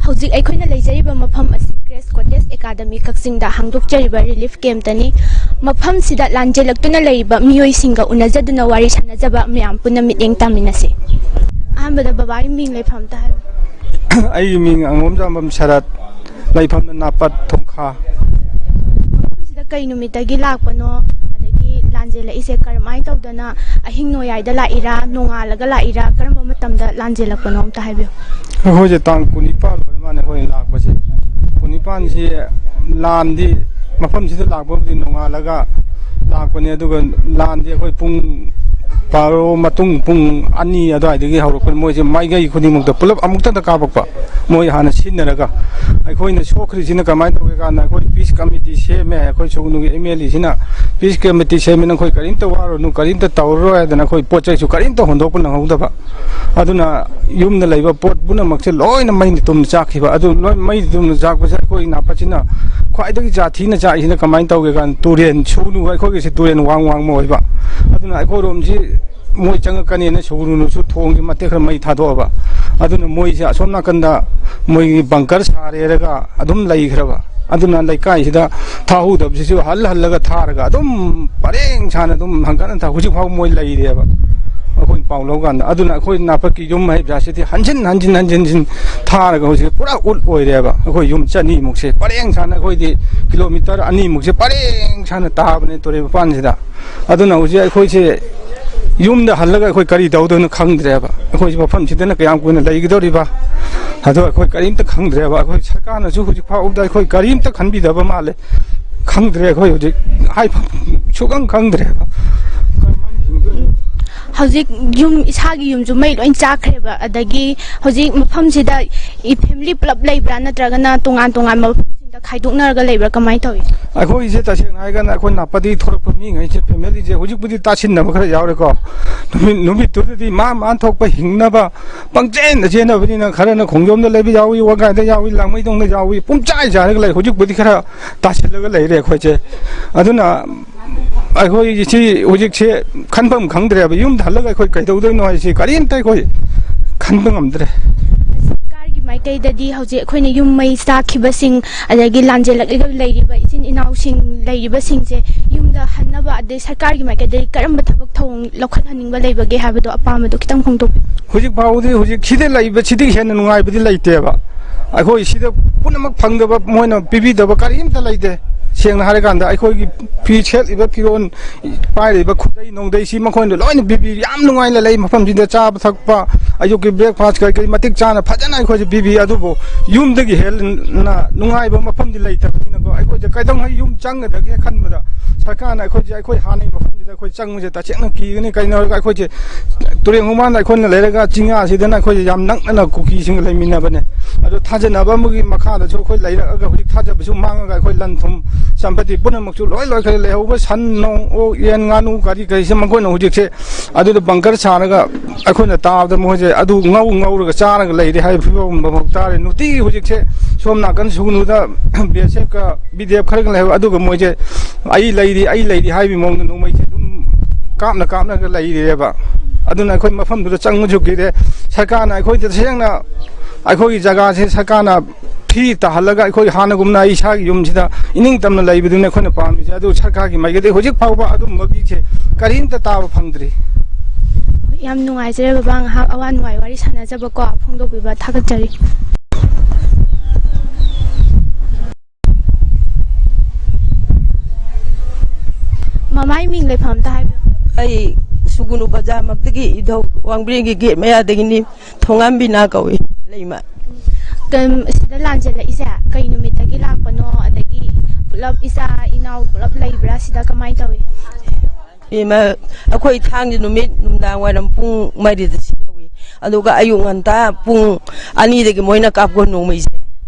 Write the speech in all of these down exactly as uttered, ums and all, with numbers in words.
ꯍꯧꯖꯤꯛ ꯑꯩꯈꯣꯏꯅ ꯂꯩꯖꯔꯤꯕ ꯃꯐꯝ ꯑꯁꯤ ꯒ꯭ꯔꯦꯁ ꯀꯣꯇꯦꯖ ꯑꯦꯀꯥꯗꯃꯤ ꯀꯛꯆꯤꯡꯗ ꯍꯥꯡꯗꯣꯛꯆꯔꯤꯕ ꯔꯤꯂꯤꯐ ꯀꯦꯝꯞꯇꯅꯤ꯫ ꯃꯐꯝꯁꯤꯗ ꯂꯥꯟꯖꯦꯜꯂꯛꯇꯨꯅ ꯂꯩꯔꯤꯕ ꯃꯤꯑꯣꯏꯁꯤꯡꯒ ꯎꯅꯖꯗꯨꯅ ꯋꯥꯔꯤ ꯁꯥꯟꯅꯖꯕ ꯃꯌꯥꯝ ꯄꯨꯟꯅ ꯃꯤꯠꯌꯦꯡ ꯇꯥꯃꯤꯟꯅꯁꯤ꯫ ꯑꯍꯥꯟꯕꯗ ꯕꯕꯥꯒꯤ ꯃꯤꯡ ꯂꯩꯐꯝ ꯑꯝꯇ ꯍꯥꯏꯕꯤꯌꯨ꯫ ꯑꯩꯒꯤ ꯃꯤꯡ ꯑꯉꯣꯝꯖꯥꯝꯕꯝ ꯁꯔꯠ, ꯂꯩꯐꯝꯅ ꯅꯥꯄꯠ ꯊꯣꯡꯈꯥ꯫ ꯃꯐꯝꯁꯤꯗ ꯀꯩ ꯅꯨꯃꯤꯠꯇꯒꯤ ꯂꯥꯛꯄꯅꯣ, ꯑꯗꯒꯤ ꯂꯥꯟꯖꯦꯜꯂꯛꯏꯁꯦ ꯀꯔꯝꯍꯥꯏꯅ ꯇꯧꯗꯅ, ꯑꯍꯤꯡ ꯅꯣꯡꯌꯥꯏꯗ ꯂꯥꯛꯏꯔꯥ, ꯅꯣꯡꯉꯥꯜꯂꯒ ꯂꯥꯛꯏꯔꯥ, ꯀꯔꯝꯕ ꯃꯇꯝꯗ ꯂꯥꯟꯖꯦꯜꯂꯛꯄꯅꯣ ꯑꯝꯇ ꯍꯥꯏꯕꯤꯌꯨ꯫ ꯑꯩꯈꯣꯏꯁꯦ ꯇꯥꯡ ꯀꯨꯟꯅꯤꯄꯥꯟ ꯑꯣꯏꯔ ꯃꯥꯜꯂꯦ ꯑꯩꯈꯣꯏꯅ ꯂꯥꯛꯄꯁꯦ꯫ ꯀꯨꯟꯅꯤꯄꯥꯟꯁꯤ ꯂꯥꯟꯗꯤ ꯃꯐꯝꯁꯤꯗ ꯂꯥꯛꯄꯕꯨꯗꯤ ꯅꯣꯡꯉꯥꯜꯂꯒ ꯂꯥꯛꯄꯅꯦ, ꯑꯗꯨꯒ ꯂꯥꯟꯗꯤ ꯑꯩꯈꯣꯏ ꯄꯨꯡ ꯕꯥꯔꯣ ꯃꯇꯨꯡ ꯄꯨꯡ ꯑꯅꯤ ꯑꯗꯨꯋꯥꯏꯗꯒꯤ ꯍꯧꯔꯛꯄꯅꯤ꯫ ꯃꯣꯏꯁꯦ ꯃꯥꯏꯀꯩ ꯈꯨꯗꯤꯡꯃꯛꯇ ꯄꯨꯂꯞ ꯑꯃꯨꯛꯇꯗ ꯀꯥꯞꯄꯛꯄ꯫ ꯃꯣꯏ ꯍꯥꯟꯅ ꯁꯤꯟꯅꯔꯒ ꯑꯩꯈꯣꯏꯅ ꯁꯣꯛꯈ꯭ꯔꯤꯁꯤꯅ ꯀꯃꯥꯏꯅ ꯇꯧꯒꯦ ꯀꯥꯟꯗ, ꯑꯩꯈꯣꯏ ꯄꯤꯁ ꯀꯃꯤꯇꯤ ꯁꯦꯝꯃꯦ, ꯑꯩꯈꯣꯏ ꯁꯨꯒꯅꯨꯒꯤ ꯑꯦꯝ ꯑꯦꯜ ꯑꯦꯁꯤꯅ ꯄꯤꯁ ꯀꯃꯤꯇꯤ ꯁꯦꯝꯃꯦ, ꯅꯈꯣꯏ ꯀꯔꯤꯝꯇ ꯋꯥꯔꯨꯅꯨ, ꯀꯔꯤꯝꯇ ꯇꯧꯔꯔꯣꯏ ꯍꯥꯏꯗꯅ ꯑꯩꯈꯣꯏ ꯄꯣꯠ ꯆꯩꯁꯨ ꯀꯔꯤꯝꯇ ꯍꯣꯟꯗꯣꯛꯄ ꯅꯪꯍꯧꯗꯕ꯫ ꯑꯗꯨꯅ ꯌꯨꯝꯗ ꯂꯩꯕ ꯄꯣꯠ ꯄꯨꯝꯅꯃꯛꯁꯦ ꯂꯣꯏꯅ ꯃꯩꯅ ꯇꯨꯝꯅ ꯆꯥꯛꯈꯤꯕ꯫ ꯑꯗꯨ ꯂꯣꯏ ꯃꯩ ꯇꯨꯝꯅ ꯆꯥꯛꯄꯁꯦ ꯑꯩꯈꯣꯏ ꯅꯥꯄꯠꯁꯤꯅ ꯈ꯭ꯋꯥꯏꯗꯒꯤ ꯖꯥꯊꯤꯅ ꯆꯥꯛꯏꯁꯤꯅ ꯀꯃꯥꯏꯅ ꯇꯧꯒꯦ ꯀꯥꯟꯗ, ꯇꯨꯔꯦꯟ ꯁꯨꯒꯅꯨ, ꯑꯩꯈꯣꯏꯒꯤꯁꯦ ꯇꯨꯔꯦꯟ ꯋꯥꯡ ꯋꯥꯡꯃ ꯑꯣꯏꯕ꯫ ꯑꯗꯨꯅ ꯑꯩꯈꯣꯏꯔꯣꯝꯁꯤ ꯃꯣꯏ ꯆꯪꯉꯛꯀꯅꯦꯅ ꯁꯨꯒꯅꯨꯁꯨ ꯊꯣꯡꯁꯤ ꯃꯇꯦꯛ ꯈꯔ ꯃꯩ ꯊꯥꯗꯣꯛꯑꯕ꯫ ꯑꯗꯨꯅ ꯃꯣꯏꯁꯦ ꯑꯁꯣꯝ ꯅꯥꯀꯟꯗ ꯃꯣꯏꯒꯤ ꯕꯪꯀꯔ ꯁꯥꯔꯦꯔꯒ ꯑꯗꯨꯝ ꯂꯩꯈ꯭ꯔꯕ꯫ ꯑꯗꯨꯅ ꯂꯩꯀꯥꯏꯁꯤꯗ ꯊꯥꯍꯧꯗꯕꯁꯤꯁꯨ ꯍꯜ ꯍꯜꯂꯒ ꯊꯥꯔꯒ ꯑꯗꯨꯝ ꯄꯔꯦꯡ ꯁꯥꯅ ꯑꯗꯨꯝ ꯍꯪꯒꯠ ꯍꯟꯊ ꯍꯧꯖꯤꯛ ꯐꯥꯎꯕ ꯃꯣꯏ ꯂꯩꯔꯤꯑꯕ꯫ ꯑꯩꯈꯣꯏ ꯄꯥꯎ ꯂꯧꯀꯥꯟꯗ꯫ ꯑꯗꯨꯅ ꯑꯩꯈꯣꯏ ꯅꯥꯄꯠꯀꯤ ꯌꯨꯝ ꯍꯥꯏꯕꯁꯤꯗꯤ ꯍꯟꯖꯤꯟ ꯍꯟꯖꯤꯟ ꯍꯟꯖꯤꯟ ꯍꯟꯖꯤꯟ ꯊꯥꯔꯒ ꯍꯧꯖꯤꯛ ꯄꯨꯔꯥ ꯎꯠ ꯑꯣꯏꯔꯦꯕ꯫ ꯑꯩꯈꯣꯏ ꯌꯨꯝ ꯆꯅꯤꯃꯨꯛꯁꯦ ꯄꯔꯦꯡ ꯁꯥꯅ, ꯑꯩꯈꯣꯏꯗꯤ ꯀꯤꯂꯣꯃꯤꯇꯔ ꯑꯅꯤꯃꯨꯛꯁꯦ ꯄꯔꯦꯡ ꯁꯥꯅ ꯇꯥꯕꯅꯦ ꯇꯨꯔꯦꯜ ꯃꯄꯥꯟꯁꯤꯗ꯫ ꯑꯗꯨꯅ ꯍꯧꯖꯤꯛ ꯑꯩꯈꯣꯏꯁꯦ ꯌꯨꯝꯗ ꯍꯜꯂꯒ ꯑꯩꯈꯣꯏ ꯀꯔꯤ ꯇꯧꯗꯣꯏꯅꯣ ꯈꯪꯗ꯭ꯔꯦꯕ꯫ ꯑꯩꯈꯣꯏꯁꯦ ꯃꯐꯝꯁꯤꯗꯅ ꯀꯌꯥꯝ ꯀꯨꯏꯅ ꯂꯩꯒꯗꯧꯔꯤꯕ? ꯑꯗꯣ ꯑꯩꯈꯣꯏ ꯀꯔꯤꯝꯇ ꯈꯪꯗ꯭ꯔꯦꯕ꯫ ꯑꯩꯈꯣꯏ ꯁꯔꯀꯥꯔꯅꯁꯨ ꯍꯧꯖꯤꯛ ꯐꯥꯎꯕꯗ ꯑꯩꯈꯣꯏ ꯀꯔꯤꯝꯇ ꯈꯟꯕꯤꯗꯕ ꯃꯥꯜꯂꯦ꯫ ꯈꯪꯗ꯭ꯔꯦ, ꯑꯩꯈꯣꯏ ꯍꯧꯖꯤꯛ ꯍꯥꯏꯐꯝ ꯁꯨꯈꯪ ꯈꯪꯗ꯭ꯔꯦꯕ꯫ ꯍꯧꯖꯤꯛ ꯌꯨꯝ, ꯏꯁꯥꯒꯤ ꯌꯨꯝꯁꯨ ꯃꯩ ꯂꯣꯏ ꯆꯥꯛꯈ꯭ꯔꯦꯕ꯫ ꯑꯗꯒꯤ ꯍꯧꯖꯤꯛ ꯃꯐꯝꯁꯤꯗ ꯏ-, ꯐꯦꯃꯤꯂꯤ ꯄꯨꯂꯞ ꯂꯩꯕ꯭ꯔꯥ, ꯅꯠꯇ꯭ꯔꯒꯅ ꯇꯣꯉꯥꯟ ꯇꯣꯉꯥꯟꯕ ꯃꯐꯝꯁꯤꯡꯗ ꯈꯥꯏꯗꯣꯛꯅꯔꯒ ꯂꯩꯕ꯭ꯔꯥ, ꯀꯃꯥꯏꯅ ꯇꯧꯏ? ꯑꯩꯈꯣꯏꯁꯦ ꯇꯁꯦꯡꯅ ꯍꯥꯏꯔꯒꯅ ꯑꯩꯈꯣꯏ ꯅꯥꯄꯗꯤ ꯊꯣꯛꯂꯛꯄ ꯃꯤꯉꯩꯁꯦ, ꯐꯦꯃꯤꯂꯤꯁꯦ ꯍꯧꯖꯤꯛꯄꯨꯗꯤ ꯇꯥꯁꯤꯟꯅꯕ ꯈꯔ ꯌꯥꯎꯔꯦꯀꯣ꯫ ꯅꯨꯃꯤꯠ, ꯅꯨꯃꯤꯠꯇꯨꯗꯗꯤ ꯃꯥ ꯃꯥꯅ ꯊꯣꯛꯄ ꯍꯤꯡꯅꯕ ꯄꯪꯆꯦꯟꯗ ꯆꯦꯟꯅꯕꯅꯤꯅ, ꯈꯔꯅ ꯈꯣꯡꯖꯣꯝꯗ ꯂꯩꯕ ꯌꯥꯎꯏ, ꯋꯥꯒꯥꯏꯗ ꯌꯥꯎꯏ, ꯂꯥꯡꯃꯩꯗꯣꯡꯗ ꯌꯥꯎꯏ, ꯄꯨꯡꯆꯥꯏ ꯆꯥꯏꯔꯒ ꯂꯩ꯫ ꯍꯧꯖꯤꯛꯄꯨꯗꯤ ꯈꯔ ꯇꯥꯁꯤꯜꯂꯒ ꯂꯩꯔꯦ ꯑꯩꯈꯣꯏꯁꯦ꯫ ꯑꯗꯨꯅ ꯑꯩꯈꯣꯏ ꯁꯤ ꯍꯧꯖꯤꯛꯁꯦ ꯈꯟꯐꯝ ꯈꯪꯗ꯭ꯔꯦꯕ꯫ ꯌꯨꯝꯗ ꯍꯜꯂꯒ ꯑꯩꯈꯣꯏ ꯀꯩꯗꯧꯗꯣꯏꯅꯣ ꯍꯥꯏꯁꯤ ꯀꯔꯤꯝꯇ ꯑꯩꯈꯣꯏ ꯈꯟꯕ ꯉꯝꯗ꯭ꯔꯦ꯫ ꯁꯔꯀꯥꯔꯒꯤ ꯃꯥꯏꯀꯩꯗꯗꯤ ꯍꯧꯖꯤꯛ ꯑꯩꯈꯣꯏꯅ ꯌꯨꯝ ꯃꯩ ꯆꯥꯛꯈꯤꯕꯁꯤꯡ, ꯑꯗꯒꯤ ꯂꯥꯟꯖꯦꯜꯂꯛꯂꯤꯕ ꯂꯩꯔꯤꯕ ꯏꯆꯤꯟ ꯏꯅꯥꯎꯁꯤꯡ ꯂꯩꯔꯤꯕꯁꯤꯡꯁꯦ ꯌꯨꯝꯗ ꯍꯟꯅꯕ, ꯑꯗꯩ ꯁꯔꯀꯥꯔꯒꯤ ꯃꯥꯏꯀꯩꯗꯒꯤ ꯀꯔꯝꯕ ꯊꯕꯛ ꯊꯧꯑꯣꯡ ꯂꯧꯈꯠꯍꯟꯅꯤꯡꯕ ꯂꯩꯕꯒꯦ ꯍꯥꯏꯕꯗꯣ ꯑꯄꯥꯝꯕꯗꯣ ꯈꯤꯇꯪ ꯐꯣꯡꯗꯣꯛꯄꯤꯌꯨ꯫ ꯍꯧꯖꯤꯛ ꯐꯥꯎꯕꯗꯤ, ꯍꯧꯖꯤꯛ ꯁꯤꯗ ꯂꯩꯕꯁꯤꯗꯒꯤ ꯍꯦꯟꯅ ꯅꯨꯡꯉꯥꯏꯕꯗꯤ ꯂꯩꯇꯦꯕ꯫ ꯑꯩꯈꯣꯏ ꯁꯤꯗ ꯄꯨꯝꯅꯃꯛ ꯐꯪꯗꯕ, ꯃꯣꯏꯅ ꯄꯤꯕꯤꯗꯕ ꯀꯔꯤꯝꯇ ꯂꯩꯇꯦ꯫ ꯁꯦꯡꯅ ꯍꯥꯏꯔꯀꯥꯟꯗ, ꯑꯩꯈꯣꯏꯒꯤ ꯐꯤ ꯁꯦꯠꯂꯤꯕ ꯐꯤꯔꯣꯜ, ꯄꯥꯏꯔꯤꯕ ꯈꯨꯗꯩ ꯅꯨꯡꯗꯩꯁꯤ ꯃꯈꯣꯏꯅ ꯂꯣꯏꯅ ꯄꯤꯕꯤ꯫ ꯌꯥꯝ ꯅꯨꯡꯉꯥꯏꯅ ꯂꯩ ꯃꯐꯝꯁꯤꯗ꯫ ꯆꯥꯕ ꯊꯛꯄ, ꯑꯌꯨꯛꯀꯤ breakfast ꯀꯩ ꯀꯩ ꯃꯇꯤꯛ ꯆꯥꯅ ꯐꯖꯅ ꯑꯩꯈꯣꯏꯁꯦ ꯄꯤꯕꯤ꯫ ꯑꯗꯨꯕꯨ ꯌꯨꯝꯗꯒꯤ ꯍꯦꯟꯅ ꯅꯨꯡꯉꯥꯏꯕ ꯃꯐꯝꯗꯤ ꯂꯩꯇꯕꯅꯤꯅꯀꯣ, ꯑꯩꯈꯣꯏꯁꯦ ꯀꯩꯗꯧꯉꯩ ꯌꯨꯝ ꯆꯪꯒꯗꯒꯦ ꯈꯟꯕꯗ, ꯁꯔꯀꯥꯔꯅ ꯑꯩꯈꯣꯏꯁꯦ ꯑꯩꯈꯣꯏ ꯍꯥꯟꯅꯒꯤ ꯃꯐꯝꯁꯤꯗ ꯑꯩꯈꯣꯏ ꯆꯪꯕꯁꯦ ꯇꯁꯦꯡꯅ ꯀꯤꯒꯅꯤ꯫ ꯀꯩꯅꯣ ꯍꯥꯏꯔꯒ, ꯑꯩꯈꯣꯏꯁꯦ ꯇꯨꯔꯦꯟ ꯈꯣꯡꯕꯥꯟꯗ ꯑꯩꯈꯣꯏꯅ ꯂꯩꯔꯒ ꯆꯤꯡꯌꯥꯁꯤꯗꯅ ꯑꯩꯈꯣꯏꯁꯦ ꯌꯥꯝ ꯅꯛꯅꯅ ꯀꯨꯀꯤꯁꯤꯡꯒ ꯂꯩꯃꯤꯟꯅꯕꯅꯦ꯫ ꯑꯗꯣ ꯊꯥꯖꯅꯕ ꯑꯃꯒꯤ ꯃꯈꯥꯗꯁꯨ ꯑꯩꯈꯣꯏ ꯂꯩꯔꯛꯑꯒ, ꯍꯧꯖꯤꯛ ꯊꯥꯖꯕꯁꯨ ꯃꯥꯡꯉꯒ, ꯑꯩꯈꯣꯏ ꯂꯟ ꯊꯨꯝ ꯁꯝꯄꯇꯤ ꯄꯨꯝꯅꯃꯛꯁꯨ ꯂꯣꯏ ꯂꯣꯏꯈ꯭ꯔꯦ꯫ ꯂꯩꯍꯧꯕ ꯁꯟ, ꯅꯣꯡ, ꯑꯣꯛ, ꯌꯦꯟ, ꯉꯥꯅꯨ, ꯀꯔꯤ ꯀꯔꯤꯁꯦ ꯃꯈꯣꯏꯅ ꯍꯧꯖꯤꯛꯁꯦ ꯑꯗꯨꯗ ꯕꯪꯀꯔ ꯁꯥꯔꯒ ꯑꯩꯈꯣꯏꯅ ꯇꯥꯕꯗ ꯃꯣꯏꯁꯦ ꯑꯗꯨ ꯉꯧ ꯉꯧꯔꯒ ꯆꯥꯔꯒ ꯂꯩꯔꯦ ꯍꯥꯏꯕ ꯐꯤꯕꯝ ꯑꯃꯐꯥꯎ ꯇꯥꯔꯦ꯫ ꯅꯨꯡꯇꯤꯒꯤ ꯍꯧꯖꯤꯛꯁꯦ ꯁꯣꯝ ꯅꯥꯀꯟ ꯁꯨꯒꯅꯨꯗ ꯕꯤ ꯑꯦꯁ ꯑꯦꯐꯀ ꯕꯤ ꯗꯤ ꯑꯦꯐ ꯈꯔꯒ ꯂꯩꯍꯧꯋꯦ꯫ ꯑꯗꯨꯒ ꯃꯣꯏꯁꯦ "ꯑꯩ ꯂꯩꯔꯤ, ꯑꯩ ꯂꯩꯔꯤ" ꯍꯥꯏꯕꯒꯤ ꯃꯑꯣꯡꯗ ꯅꯣꯡꯃꯩꯁꯦ ꯑꯗꯨꯝ ꯀꯥꯞꯅ ꯀꯥꯞꯅꯒ ꯂꯩꯔꯦꯕ꯫ ꯑꯗꯨꯅ ꯑꯩꯈꯣꯏ ꯃꯐꯝꯗꯨꯗ ꯆꯪꯕꯁꯨ ꯀꯤꯔꯦ꯫ ꯁꯔꯀꯥꯔꯅ ꯑꯩꯈꯣꯏꯗ ꯇꯁꯦꯡꯅ ꯑꯩꯈꯣꯏꯒꯤ ꯖꯒꯥꯁꯦ ꯁꯔꯀꯥꯔꯅ ꯐ꯭ꯔꯤ ꯇꯥꯍꯜꯂꯒ ꯑꯩꯈꯣꯏ ꯍꯥꯟꯅꯒꯨꯝꯅ ꯑꯩ ꯏꯁꯥꯒꯤ ꯌꯨꯝꯁꯤꯗ ꯏꯅꯤꯡ ꯇꯝꯅ ꯂꯩꯕꯗꯨꯅꯤ ꯑꯩꯈꯣꯏꯅ ꯄꯥꯝꯃꯤꯁꯦ꯫ ꯑꯗꯨ ꯁꯔꯀꯥꯔꯒꯤ ꯃꯥꯏꯀꯩꯗꯒꯤ ꯍꯧꯖꯤꯛ ꯐꯥꯎꯕ ꯑꯗꯨꯝꯕꯒꯤꯁꯦ ꯀꯔꯤꯝꯇ ꯇꯥꯕ ꯐꯪꯗ꯭ꯔꯤ꯫ ꯌꯥꯝ ꯅꯨꯡꯉꯥꯏꯖꯔꯦ ꯕꯕꯥ, ꯉꯥꯏꯍꯥꯛ ꯑꯋꯥ ꯅꯨꯡꯉꯥꯏ ꯋꯥꯔꯤ ꯁꯥꯟꯅꯖꯕꯀꯣ, ꯐꯣꯡꯗꯣꯛꯄꯤꯕ ꯊꯥꯒꯠꯆꯔꯤ꯫ ꯃꯃꯥꯏ ꯃꯤꯡ, ꯂꯩꯐꯝ ꯑꯝꯇ ꯍꯥꯏꯕꯤꯌꯨ꯫ ꯑꯩ ꯁꯨꯒꯨꯅꯨ ꯕꯖꯥꯔꯃꯛꯇꯒꯤ ꯏꯙꯧ ꯋꯥꯡꯕ꯭ꯔꯦꯟꯒꯤ ꯒꯦꯠ ꯃꯌꯥꯗꯒꯤꯅꯤ꯫ ꯊꯣꯉꯥꯝꯕꯤꯅꯥ ꯀꯧꯏ꯫ ꯂꯩꯃ꯫ ꯀꯝ-, ꯁꯤꯗ ꯂꯥꯟꯖꯦꯜꯂꯛꯏꯁꯦ ꯀꯩ ꯅꯨꯃꯤꯠꯇꯒꯤ ꯂꯥꯛꯄꯅꯣ? ꯑꯗꯒꯤ ꯄꯨꯂꯞ ꯏꯆꯥ ꯏꯅꯥꯎ ꯄꯨꯂꯞ ꯂꯩꯕ꯭ꯔꯥ ꯁꯤꯗ? ꯀꯃꯥꯏꯅ ꯇꯧꯏ? ꯏꯃ, ꯑꯩꯈꯣꯏ ꯊꯥꯡꯖ ꯅꯨꯃꯤꯠ ꯅꯨꯡꯗꯥꯡ ꯋꯥꯏꯔꯝ ꯄꯨꯡ ꯃꯔꯤꯗ ꯁꯤ ꯌꯧꯏ꯫ ꯑꯗꯨꯒ ꯑꯌꯨꯛ ꯉꯟꯇꯥ ꯄꯨꯡ ꯑꯅꯤꯗꯒꯤ ꯃꯣꯏꯅ ꯀꯥꯞꯈꯣ ꯅꯣꯡꯃꯩꯁꯦ꯫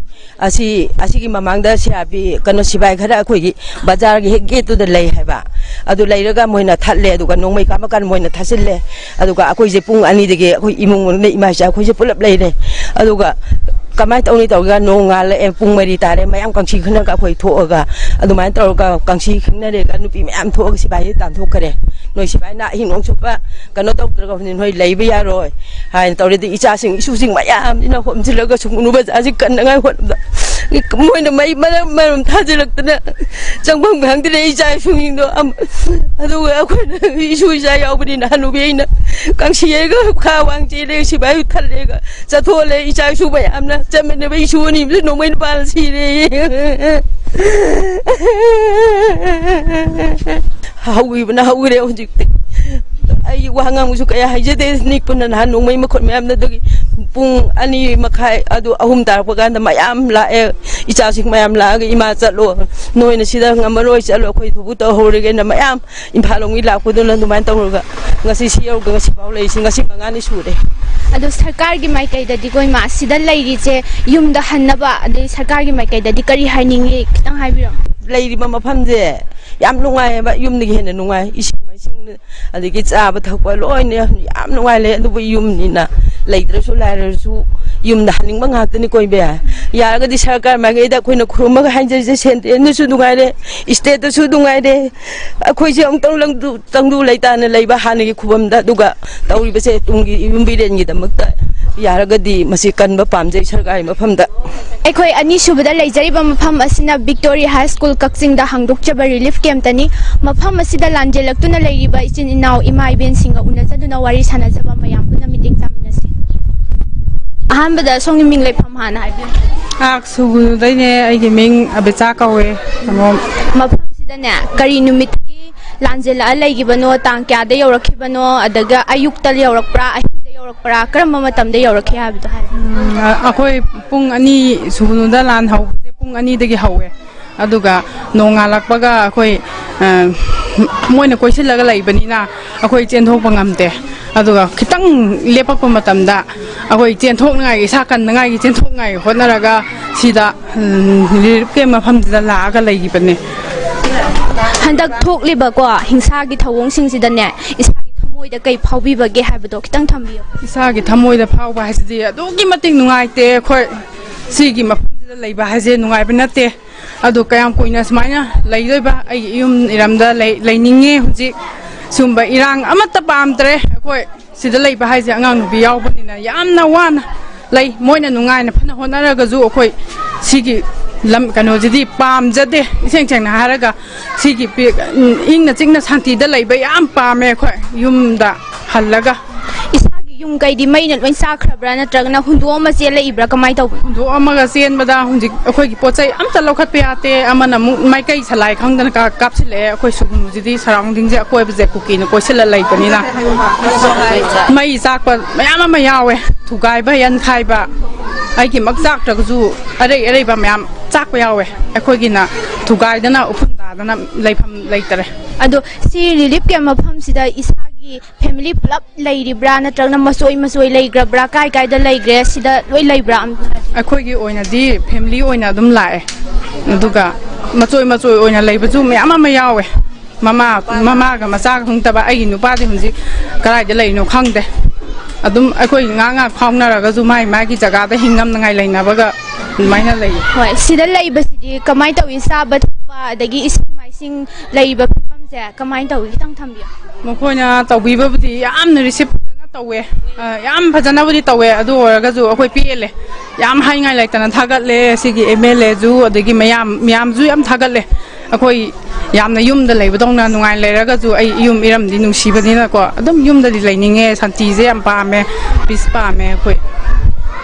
ꯑꯁꯤ, ꯑꯁꯤꯒꯤ ꯃꯃꯥꯡꯗ ꯁꯤ ꯑꯥꯔ ꯄꯤ, ꯀꯩꯅꯣ, ꯁꯤꯕꯥꯏ ꯈꯔ ꯑꯩꯈꯣꯏꯒꯤ ꯕꯖꯥꯔꯒꯤ ꯍꯦꯛ ꯒꯦꯠꯇꯨꯗ ꯂꯩ ꯍꯥꯏꯕ꯫ ꯑꯗꯨ ꯂꯩꯔꯒ ꯃꯣꯏꯅ ꯊꯠꯂꯦ, ꯑꯗꯨꯒ ꯅꯣꯡꯃꯩ ꯀꯥꯞꯄꯀꯥꯟꯗ ꯃꯣꯏꯅ ꯊꯠꯆꯤꯜꯂꯦ꯫ ꯑꯗꯨꯒ ꯑꯩꯈꯣꯏꯁꯦ ꯄꯨꯡ ꯑꯅꯤꯗꯒꯤ ꯑꯩꯈꯣꯏ ꯏꯃꯨꯡ ꯃꯅꯨꯡ, ꯏꯃꯥ ꯏꯆꯥ ꯑꯩꯈꯣꯏꯁꯦ ꯄꯨꯂꯞ ꯂꯩꯔꯦ꯫ ꯑꯗꯨꯒ ꯀꯃꯥꯏꯅ ꯇꯧꯅꯤ ꯇꯧꯔꯒ ꯅꯣꯡꯉꯥꯜꯂꯛꯑꯦ, ꯄꯨꯡ ꯃꯔꯤ ꯇꯥꯔꯦ, ꯃꯌꯥꯝ ꯀꯥꯡꯁꯤ ꯈꯪꯅꯔꯒ ꯑꯩꯈꯣꯏ ꯊꯣꯛꯑꯒ ꯑꯗꯨꯃꯥꯏꯅ ꯇꯧꯔꯒ ꯀꯥꯡꯁꯤ ꯈꯪꯅꯔꯦꯒ ꯅꯨꯄꯤ ꯃꯌꯥꯝ ꯊꯣꯛꯑꯒ ꯁꯤꯐꯥꯏꯁꯦ ꯇꯥꯟꯊꯣꯛꯈ꯭ꯔꯦ꯫ ꯅꯣꯏ ꯁꯤꯐꯥꯏꯅ ꯑꯍꯤꯡ ꯅꯣꯡ ꯆꯨꯞꯄ ꯀꯩꯅꯣ ꯇꯧꯗ꯭ꯔꯒ ꯅꯣꯏ ꯂꯩꯕ ꯌꯥꯔꯣꯏ ꯍꯥꯏꯅ ꯇꯧꯔꯦ꯫ ꯑꯗꯩ ꯏꯆꯥꯁꯤꯡ ꯏꯁꯨꯁꯤꯡ ꯃꯌꯥꯝꯁꯤꯅ ꯍꯣꯝꯖꯤꯜꯂꯒ ꯁꯨꯒꯨꯅꯨ ꯕꯖꯥꯔꯁꯤ ꯀꯟꯅꯉꯥꯏ ꯍꯣꯠꯅꯕꯗ ꯃꯣꯏꯅ ꯃꯩ ꯃꯔꯝ ꯃꯔꯝ ꯊꯥꯖꯤꯜꯂꯛꯇꯅ ꯆꯪꯐꯝ ꯈꯪꯗ꯭ꯔꯦ ꯏꯆꯥ ꯏꯁꯨꯁꯤꯡꯗꯣ꯫ ꯑꯗꯨꯒ ꯑꯩꯈꯣꯏꯅ ꯏꯁꯨ ꯏꯆꯥ ꯌꯥꯎꯕꯅꯤꯅ ꯍꯅꯨꯕꯤ ꯑꯩꯅ ꯀꯥꯡꯁꯤ ꯍꯦꯛꯒ ꯈꯥ ꯋꯥꯡ ꯆꯦꯜꯂꯦ, ꯁꯤꯐꯥꯏ ꯊꯜꯂꯦꯒ ꯆꯠꯊꯣꯛꯍꯜꯂꯦ꯫ ꯏꯆꯥ ꯏꯁꯨ ꯃꯌꯥꯝꯅ ꯆꯠꯃꯤꯟꯅꯕ ꯏꯁꯨ ꯑꯅꯤꯕꯁꯨ ꯅꯣꯡꯃꯩꯅ ꯄꯥꯜꯂ ꯁꯤꯔꯦ꯫ ꯍꯧꯈꯤꯕꯅ ꯍꯧꯈ꯭ꯔꯦ ꯍꯧꯖꯤꯛꯇꯤ꯫ ꯑꯩ ꯋꯥ ꯉꯥꯡꯕꯁꯨ ꯀꯌꯥ ꯍꯩꯖꯗꯦ꯫ ꯅꯤꯛꯄꯅ ꯅꯍꯥꯟ ꯅꯣꯡꯃꯩ ꯃꯈꯨꯠ ꯃꯌꯥꯝꯅ ꯑꯗꯨꯒꯤ ꯄꯨꯡ ꯑꯅꯤ ꯃꯈꯥꯏ ꯑꯗꯨ ꯑꯍꯨꯝ ꯇꯥꯔꯛꯄ ꯀꯥꯟꯗ ꯃꯌꯥꯝ ꯂꯥꯛꯑꯦ꯫ ꯏꯆꯥꯁꯤꯡ ꯃꯌꯥꯝ ꯂꯥꯛꯑꯒ "ꯏꯃꯥ ꯆꯠꯂꯣ, ꯅꯣꯏꯅ ꯁꯤꯗ ꯉꯝꯃꯔꯣꯏ, ꯆꯠꯂꯣ, ꯑꯩꯈꯣꯏ ꯊꯕꯛ ꯇꯧꯍꯧꯔꯒꯦꯅ" ꯃꯌꯥꯝ ꯏꯝꯐꯥꯜ ꯂꯣꯝꯒꯤ ꯂꯥꯛꯄꯗꯨꯅ ꯑꯗꯨꯃꯥꯏꯅ ꯇꯧꯔꯒ ꯉꯁꯤ ꯁꯤ ꯌꯧꯔꯒ ꯉꯁꯤ ꯐꯥꯎ ꯂꯩꯔꯤꯁꯤ ꯉꯁꯤ ꯃꯉꯥꯅꯤ ꯁꯨꯔꯦ꯫ ꯑꯗꯣ ꯁꯔꯀꯥꯔꯒꯤ ꯃꯥꯏꯀꯩꯗꯗꯤꯀꯣ ꯏꯃꯥ, ꯁꯤꯗ ꯂꯩꯔꯤꯁꯦ ꯌꯨꯝꯗ ꯍꯟꯅꯕ, ꯑꯗꯩ ꯁꯔꯀꯥꯔꯒꯤ ꯃꯥꯏꯀꯩꯗꯗꯤ ꯀꯔꯤ ꯍꯥꯏꯅꯤꯡꯉꯤ, ꯈꯤꯇꯪ ꯍꯥꯏꯕꯤꯔꯣ꯫ ꯂꯩꯔꯤꯕ ꯃꯐꯝꯁꯦ ꯌꯥꯝ ꯅꯨꯡꯉꯥꯏꯌꯦꯕ, ꯌꯨꯝꯗꯒꯤ ꯍꯦꯟꯅ ꯅꯨꯡꯉꯥꯏ꯫ ꯏꯁꯤꯡ ꯃꯥꯏꯁꯤꯡ ꯑꯗꯒꯤ ꯆꯥꯕ ꯊꯛꯄ ꯂꯣꯏꯅ ꯌꯥꯝ ꯅꯨꯡꯉꯥꯏ ꯂꯩ꯫ ꯑꯗꯨꯕꯨ ꯌꯨꯝꯅꯤꯅ ꯂꯩꯇ꯭ꯔꯁꯨ ꯂꯥꯏꯔꯁꯨ ꯌꯨꯝꯗ ꯍꯟꯅꯤꯡꯕ ꯉꯥꯛꯇꯅꯤ ꯀꯣꯏꯕ ꯌꯥꯏ꯫ ꯌꯥꯔꯒꯗꯤ ꯁꯔꯀꯥꯔ ꯃꯥꯏꯀꯩꯗ ꯑꯩꯈꯣꯏꯅ ꯈꯨꯔꯨꯝꯃꯒ ꯍꯥꯏꯖꯔꯤꯁꯦ, ꯁꯦꯟꯇ꯭ꯔꯦꯜꯅꯁꯨ ꯅꯨꯡꯉꯥꯏꯔꯦ, ꯏꯁꯇꯦꯠꯇꯁꯨ ꯅꯨꯡꯉꯥꯏꯔꯦ꯫ ꯑꯩꯈꯣꯏꯁꯦ ꯑꯃꯨꯛꯇꯪ ꯂꯪꯗꯨ ꯇꯪꯗꯨ ꯂꯩꯇꯥꯅ ꯂꯩꯕ ꯍꯥꯟꯅꯒꯤ ꯈꯨꯕꯝꯗ, ꯑꯗꯨꯒ ꯇꯧꯔꯤꯕꯁꯦ ꯇꯨꯡꯒꯤ ꯌꯨꯝꯕꯤꯔꯦꯟꯒꯤꯗꯃꯛꯇ ꯌꯥꯔꯒꯗꯤ ꯃꯁꯤ ꯀꯟꯕ ꯄꯥꯝꯖꯩ ꯁꯔꯀꯥꯔꯒꯤ ꯃꯐꯝꯗ꯫ ꯑꯩꯈꯣꯏ ꯑꯅꯤꯁꯨꯕꯗ ꯂꯩꯖꯔꯤꯕ ꯃꯐꯝ ꯑꯁꯤꯅ ꯕꯤꯛꯇꯣꯔꯤ ꯍꯥꯏ ꯁ꯭ꯀꯨꯜ ꯀꯛꯆꯤꯡꯗ ꯍꯥꯡꯗꯣꯛꯆꯕ ꯔꯤꯂꯤꯐ ꯀꯦꯝꯞꯇꯅꯤ꯫ ꯃꯐꯝ ꯑꯁꯤꯗ ꯂꯥꯟꯖꯦꯜꯂꯛꯇꯨꯅ ꯂꯩꯔꯤꯕ ꯏꯆꯤꯟ ꯏꯅꯥꯎ ꯏꯃꯥ ꯏꯕꯦꯟꯁꯤꯡꯒ ꯎꯅꯖꯗꯨꯅ ꯋꯥꯔꯤ ꯁꯥꯟꯅꯖꯕ ꯃꯌꯥꯝ ꯄꯨꯟꯅ ꯃꯤꯠꯌꯦꯡ ꯆꯥꯃꯤꯟꯅꯁꯤ꯫ ꯑꯍꯥꯟꯕꯗ ꯁꯣꯝꯒꯤ ꯃꯤꯡ ꯂꯩꯐꯝ ꯍꯥꯟꯅ ꯍꯥꯏꯕꯤꯌꯨ꯫ ꯑꯥꯛ ꯁꯨꯒꯨꯅꯨꯗꯩꯅꯦ꯫ ꯑꯩꯒꯤ ꯃꯤꯡ ꯑꯕꯦꯆꯥ ꯀꯧꯋꯦ꯫ ꯁꯪꯒꯣꯝ꯫ ꯃꯐꯝꯁꯤꯗꯅꯦ ꯀꯔꯤ ꯅꯨꯃꯤꯠꯇꯒꯤ ꯂꯥꯟꯖꯦꯜꯂꯛꯑ ꯂꯩꯈꯤꯕꯅꯣ, ꯇꯥꯡ ꯀꯌꯥꯗ ꯌꯧꯔꯛꯈꯤꯕꯅꯣ, ꯑꯗꯒ ꯑꯌꯨꯛꯇ ꯌꯧꯔꯛꯄ꯭ꯔꯥ, ꯑꯍꯤꯡꯗ ꯌꯧꯔꯛꯄ꯭ꯔꯥ, ꯀꯔꯝꯕ ꯃꯇꯝꯗ ꯌꯧꯔꯛꯈꯤ ꯍꯥꯏꯕꯗꯣ ꯍꯥꯏꯕꯤꯌꯨ꯫ ꯎꯝ, ꯑ-, ꯑꯩꯈꯣꯏ ꯄꯨꯡ ꯑꯅꯤ ꯁꯨꯒꯨꯅꯨꯗ ꯂꯥꯟ ꯍꯧꯕꯁꯦ ꯄꯨꯡ ꯑꯅꯤꯗꯒꯤ ꯍꯧꯋꯦ꯫ ꯑꯗꯨꯒ ꯅꯣꯡꯉꯥꯜꯂꯛꯄꯒ ꯑꯩꯈꯣꯏ, ꯑ, ꯃꯣꯏꯅ ꯀꯣꯏꯁꯤꯜꯂꯒ ꯂꯩꯕꯅꯤꯅ ꯑꯩꯈꯣꯏ ꯆꯦꯟꯊꯣꯛꯄ ꯉꯝꯗꯦ꯫ ꯑꯗꯨꯒ ꯈꯤꯇꯪ ꯂꯦꯞꯄꯛꯄ ꯃꯇꯝꯗ ꯑꯩꯈꯣꯏ ꯆꯦꯟꯊꯣꯛꯅꯉꯥꯏꯒꯤ, ꯏꯁꯥ ꯀꯟꯅꯉꯥꯏꯒꯤ, ꯆꯦꯟꯊꯣꯛꯅꯉꯥꯏꯒꯤ ꯍꯣꯠꯅꯔꯒ ꯁꯤꯗ, ꯎꯝ, ꯔꯤꯂꯤꯐ ꯀꯦꯝꯞ ꯃꯐꯝꯁꯤꯗ ꯂꯥꯛꯑꯒ ꯂꯩꯈꯤꯕꯅꯦ꯫ ꯍꯟꯗꯛ ꯊꯣꯛꯂꯤꯕꯀꯣ ꯍꯤꯡꯁꯥꯒꯤ ꯊꯧꯑꯣꯡꯁꯤꯡꯁꯤꯗꯅꯦ, ꯏꯁꯥꯒꯤ ꯊꯃꯣꯏ ꯊꯃꯣꯏꯗ ꯀꯩ ꯐꯥꯎꯕꯤꯕꯒꯦ ꯍꯥꯏꯕꯗꯣ ꯈꯤꯇꯪ ꯊꯝꯕꯤꯌꯨ꯫ ꯏꯁꯥꯒꯤ ꯊꯃꯣꯏꯗ ꯐꯥꯎꯕ ꯍꯥꯏꯁꯤꯗꯤ ꯑꯗꯨꯛꯀꯤ ꯃꯇꯤꯛ ꯅꯨꯡꯉꯥꯏꯇꯦ꯫ ꯑꯩꯈꯣꯏ ꯁꯤꯒꯤ ꯃꯐꯝꯁꯤꯗ ꯂꯩꯕ ꯍꯥꯏꯁꯦ ꯅꯨꯡꯉꯥꯏꯕ ꯅꯠꯇꯦ꯫ ꯑꯗꯣ ꯀꯌꯥꯝ ꯀꯨꯏꯅ ꯁꯨꯃꯥꯏꯅ ꯂꯩꯗꯣꯏꯕ? ꯑꯩꯒꯤ ꯌꯨꯝ ꯏꯔꯝꯗ ꯂꯩ-, ꯂꯩꯅꯤꯡꯉꯦ꯫ ꯍꯧꯖꯤꯛ ꯁꯨꯝꯕ ꯏꯔꯥꯡ ꯑꯃꯠꯇ ꯄꯥꯝꯗ꯭ꯔꯦ꯫ ꯑꯩꯈꯣꯏ ꯁꯤꯗ ꯂꯩꯕ ꯍꯥꯏꯁꯦ ꯑꯉꯥꯡ ꯅꯨꯄꯤ ꯌꯥꯎꯕꯅꯤꯅ ꯌꯥꯝꯅ ꯋꯥꯅ ꯂꯩ꯫ ꯃꯣꯏꯅ ꯅꯨꯡꯉꯥꯏꯅ ꯐꯅ ꯍꯣꯠꯅꯔꯒꯁꯨ ꯑꯩꯈꯣꯏ ꯁꯤꯒꯤ ꯂꯝ, ꯀꯩꯅꯣꯁꯤꯗꯤ ꯄꯥꯝꯖꯗꯦ꯫ ꯏꯁꯦꯡ ꯁꯦꯡꯅ ꯍꯥꯏꯔꯒ ꯁꯤꯒꯤ ꯄꯤ-, ꯏꯪꯅ ꯆꯤꯛꯅ ꯁꯥꯟꯇꯤꯗ ꯂꯩꯕ ꯌꯥꯝ ꯄꯥꯝꯃꯦ ꯑꯩꯈꯣꯏ ꯌꯨꯝꯗ ꯍꯜꯂꯒ꯫ ꯏꯁꯥꯒꯤ ꯌꯨꯝ ꯀꯩꯗꯤ ꯃꯩꯅ ꯂꯣꯏ ꯆꯥꯈ꯭ꯔꯕ꯭ꯔꯥ, ꯅꯠꯇ꯭ꯔꯒꯅ ꯍꯨꯟꯗꯣꯛꯑꯝꯃ ꯆꯦꯜꯂꯛꯏꯕ꯭ꯔꯥ, ꯀꯃꯥꯏꯅ ꯇꯧꯕꯅꯣ? ꯍꯨꯟꯗꯣꯛꯑꯝꯃꯒ ꯆꯦꯟꯕꯗ ꯍꯧꯖꯤꯛ ꯑꯩꯈꯣꯏꯒꯤ ꯄꯣꯠ ꯆꯩ ꯑꯝꯇ ꯂꯧꯈꯠꯄ ꯌꯥꯗꯦ꯫ ꯑꯃꯅ ꯑꯃꯨꯛ ꯃꯥꯏꯀꯩ ꯁꯂꯥꯏ ꯈꯪꯗꯅ ꯀꯥ-, ꯀꯥꯞꯁꯤꯜꯂꯛꯑꯦ꯫ ꯑꯩꯈꯣꯏ ꯁꯨꯒꯨꯅꯨꯁꯤꯗꯤ ꯁꯔꯥꯎꯟꯗꯤꯡꯁꯦ ꯑꯀꯣꯏꯕꯁꯦ ꯀꯨꯀꯤꯅ ꯀꯣꯏꯁꯤꯜꯂ ꯂꯩꯕꯅꯤꯅ ꯃꯩ ꯆꯥꯛꯄ ꯃꯌꯥꯝ ꯑꯃ ꯌꯥꯎꯋꯦ꯫ ꯊꯨꯒꯥꯏꯕ, ꯌꯥꯟꯈꯥꯏꯕ, ꯑꯩꯒꯤꯃꯛ ꯆꯥꯛꯇ꯭ꯔꯒꯁꯨ ꯑꯔꯩ ꯑꯔꯩꯕ ꯃꯌꯥꯝ ꯆꯥꯛꯄ ꯌꯥꯎꯋꯦ꯫ ꯑꯩꯈꯣꯏꯒꯤꯅ ꯊꯨꯒꯥꯏꯗꯅ ꯎꯐꯨꯟ ꯇꯥꯗꯅ ꯂꯩꯐꯝ ꯂꯩꯇꯔꯦ꯫ ꯑꯗꯣ ꯁꯤ ꯔꯤꯂꯤꯐ ꯀꯦꯝ ꯃꯐꯝꯁꯤꯗ ꯏꯁꯥꯒꯤ ꯐꯦꯃꯤꯂꯤ ꯄꯨꯂꯞ ꯂꯩꯔꯤꯕ꯭ꯔꯥ, ꯅꯠꯇ꯭ꯔꯒꯅ ꯃꯆꯣꯏ ꯃꯆꯣꯏ ꯂꯩꯈ꯭ꯔꯕ꯭ꯔꯥ, ꯀꯥꯏ ꯀꯥꯏꯗ ꯂꯩꯈ꯭ꯔꯦ, ꯁꯤꯗ ꯂꯣꯏ ꯂꯩꯕ꯭ꯔꯥ? ꯑꯝꯇ ꯍꯥꯏꯕꯤꯌꯨ꯫ ꯑꯩꯈꯣꯏꯒꯤ ꯑꯣꯏꯅꯗꯤ ꯐꯦꯃꯤꯂꯤ ꯑꯣꯏꯅ ꯑꯗꯨꯝ ꯂꯥꯛꯑꯦ, ꯑꯗꯨꯒ ꯃꯆꯣꯏ ꯃꯆꯣꯏ ꯑꯣꯏꯅ ꯂꯩꯕꯁꯨ ꯃꯌꯥꯝ ꯑꯃ ꯌꯥꯎꯋꯦ꯫ ꯃꯃꯥ, ꯃꯃꯥꯒ ꯃꯆꯥꯒ ꯈꯪꯗꯕ꯫ ꯑꯩꯒꯤ ꯅꯨꯄꯥꯗꯤ ꯍꯧꯖꯤꯛ ꯀꯗꯥꯏꯗ ꯂꯩꯔꯤꯅꯣ ꯈꯪꯗꯦ꯫ ꯑꯗꯨꯝ ꯑꯩꯈꯣꯏ ꯉꯥꯏꯍꯥꯛ ꯉꯥꯏꯍꯥꯛ ꯐꯥꯎꯅꯔꯒꯁꯨ ꯃꯥꯏ ꯃꯥꯒꯤ ꯖꯒꯥꯗ ꯍꯤꯡꯉꯝꯅꯉꯥꯏ ꯂꯩꯅꯕꯒ ꯑꯗꯨꯃꯥꯏꯅ ꯂꯩ꯫ ꯍꯣꯏ, ꯁꯤꯗ ꯂꯩꯕꯁꯤꯗꯤ ꯀꯃꯥꯏꯅ ꯇꯧꯏ? ꯆꯥꯕ ꯊꯛꯄ ꯑꯗꯒꯤ ꯏꯁꯤꯡ ꯃꯥꯏꯁꯤꯡ ꯂꯩꯔꯤꯕ ꯐꯤꯕꯝꯁꯦ ꯀꯃꯥꯏꯅ ꯇꯧꯏ? ꯈꯤꯇꯪ ꯊꯝꯕꯤꯌꯨ꯫ ꯃꯈꯣꯏꯅ ꯇꯧꯕꯤꯕꯕꯨꯗꯤ ꯌꯥꯝꯅ ꯔꯤꯁꯤꯞ ꯐꯖꯅ ꯇꯧꯋꯦ꯫ ꯑ, ꯌꯥꯝ ꯐꯖꯅꯕꯨꯗꯤ ꯇꯧꯋꯦ꯫ ꯑꯗꯨ ꯑꯣꯏꯔꯒꯁꯨ ꯑꯩꯈꯣꯏ ꯄꯦꯜꯂꯦ꯫ ꯌꯥꯝ ꯍꯥꯏꯅꯤꯡꯉꯥꯏ ꯂꯩꯇꯅ ꯊꯥꯒꯠꯂꯦ꯫ ꯁꯤꯒꯤ ꯑꯦꯝ ꯑꯦꯜ ꯑꯦꯁꯨ, ꯑꯗꯒꯤ ꯃꯌꯥꯝ, ꯃꯌꯥꯝꯁꯨ ꯌꯥꯝ ꯊꯥꯒꯠꯂꯦ꯫ ꯑꯩꯈꯣꯏ ꯌꯥꯝꯅ ꯌꯨꯝꯗ ꯂꯩꯕꯗꯧꯅ ꯅꯨꯡꯉꯥꯏꯅ ꯂꯩꯔꯒꯁꯨ, ꯑꯩ ꯌꯨꯝ ꯏꯔꯝꯗꯤ ꯅꯨꯡꯁꯤꯕꯅꯤꯅꯀꯣ, ꯑꯗꯨꯝ ꯌꯨꯝꯗꯗꯤ ꯂꯩꯅꯤꯡꯉꯦ꯫ ꯁꯥꯟꯇꯤꯁꯦ ꯌꯥꯝ ꯄꯥꯝꯃꯦ, ꯄꯤꯁ ꯄꯥꯝꯃꯦ ꯑꯩꯈꯣꯏ꯫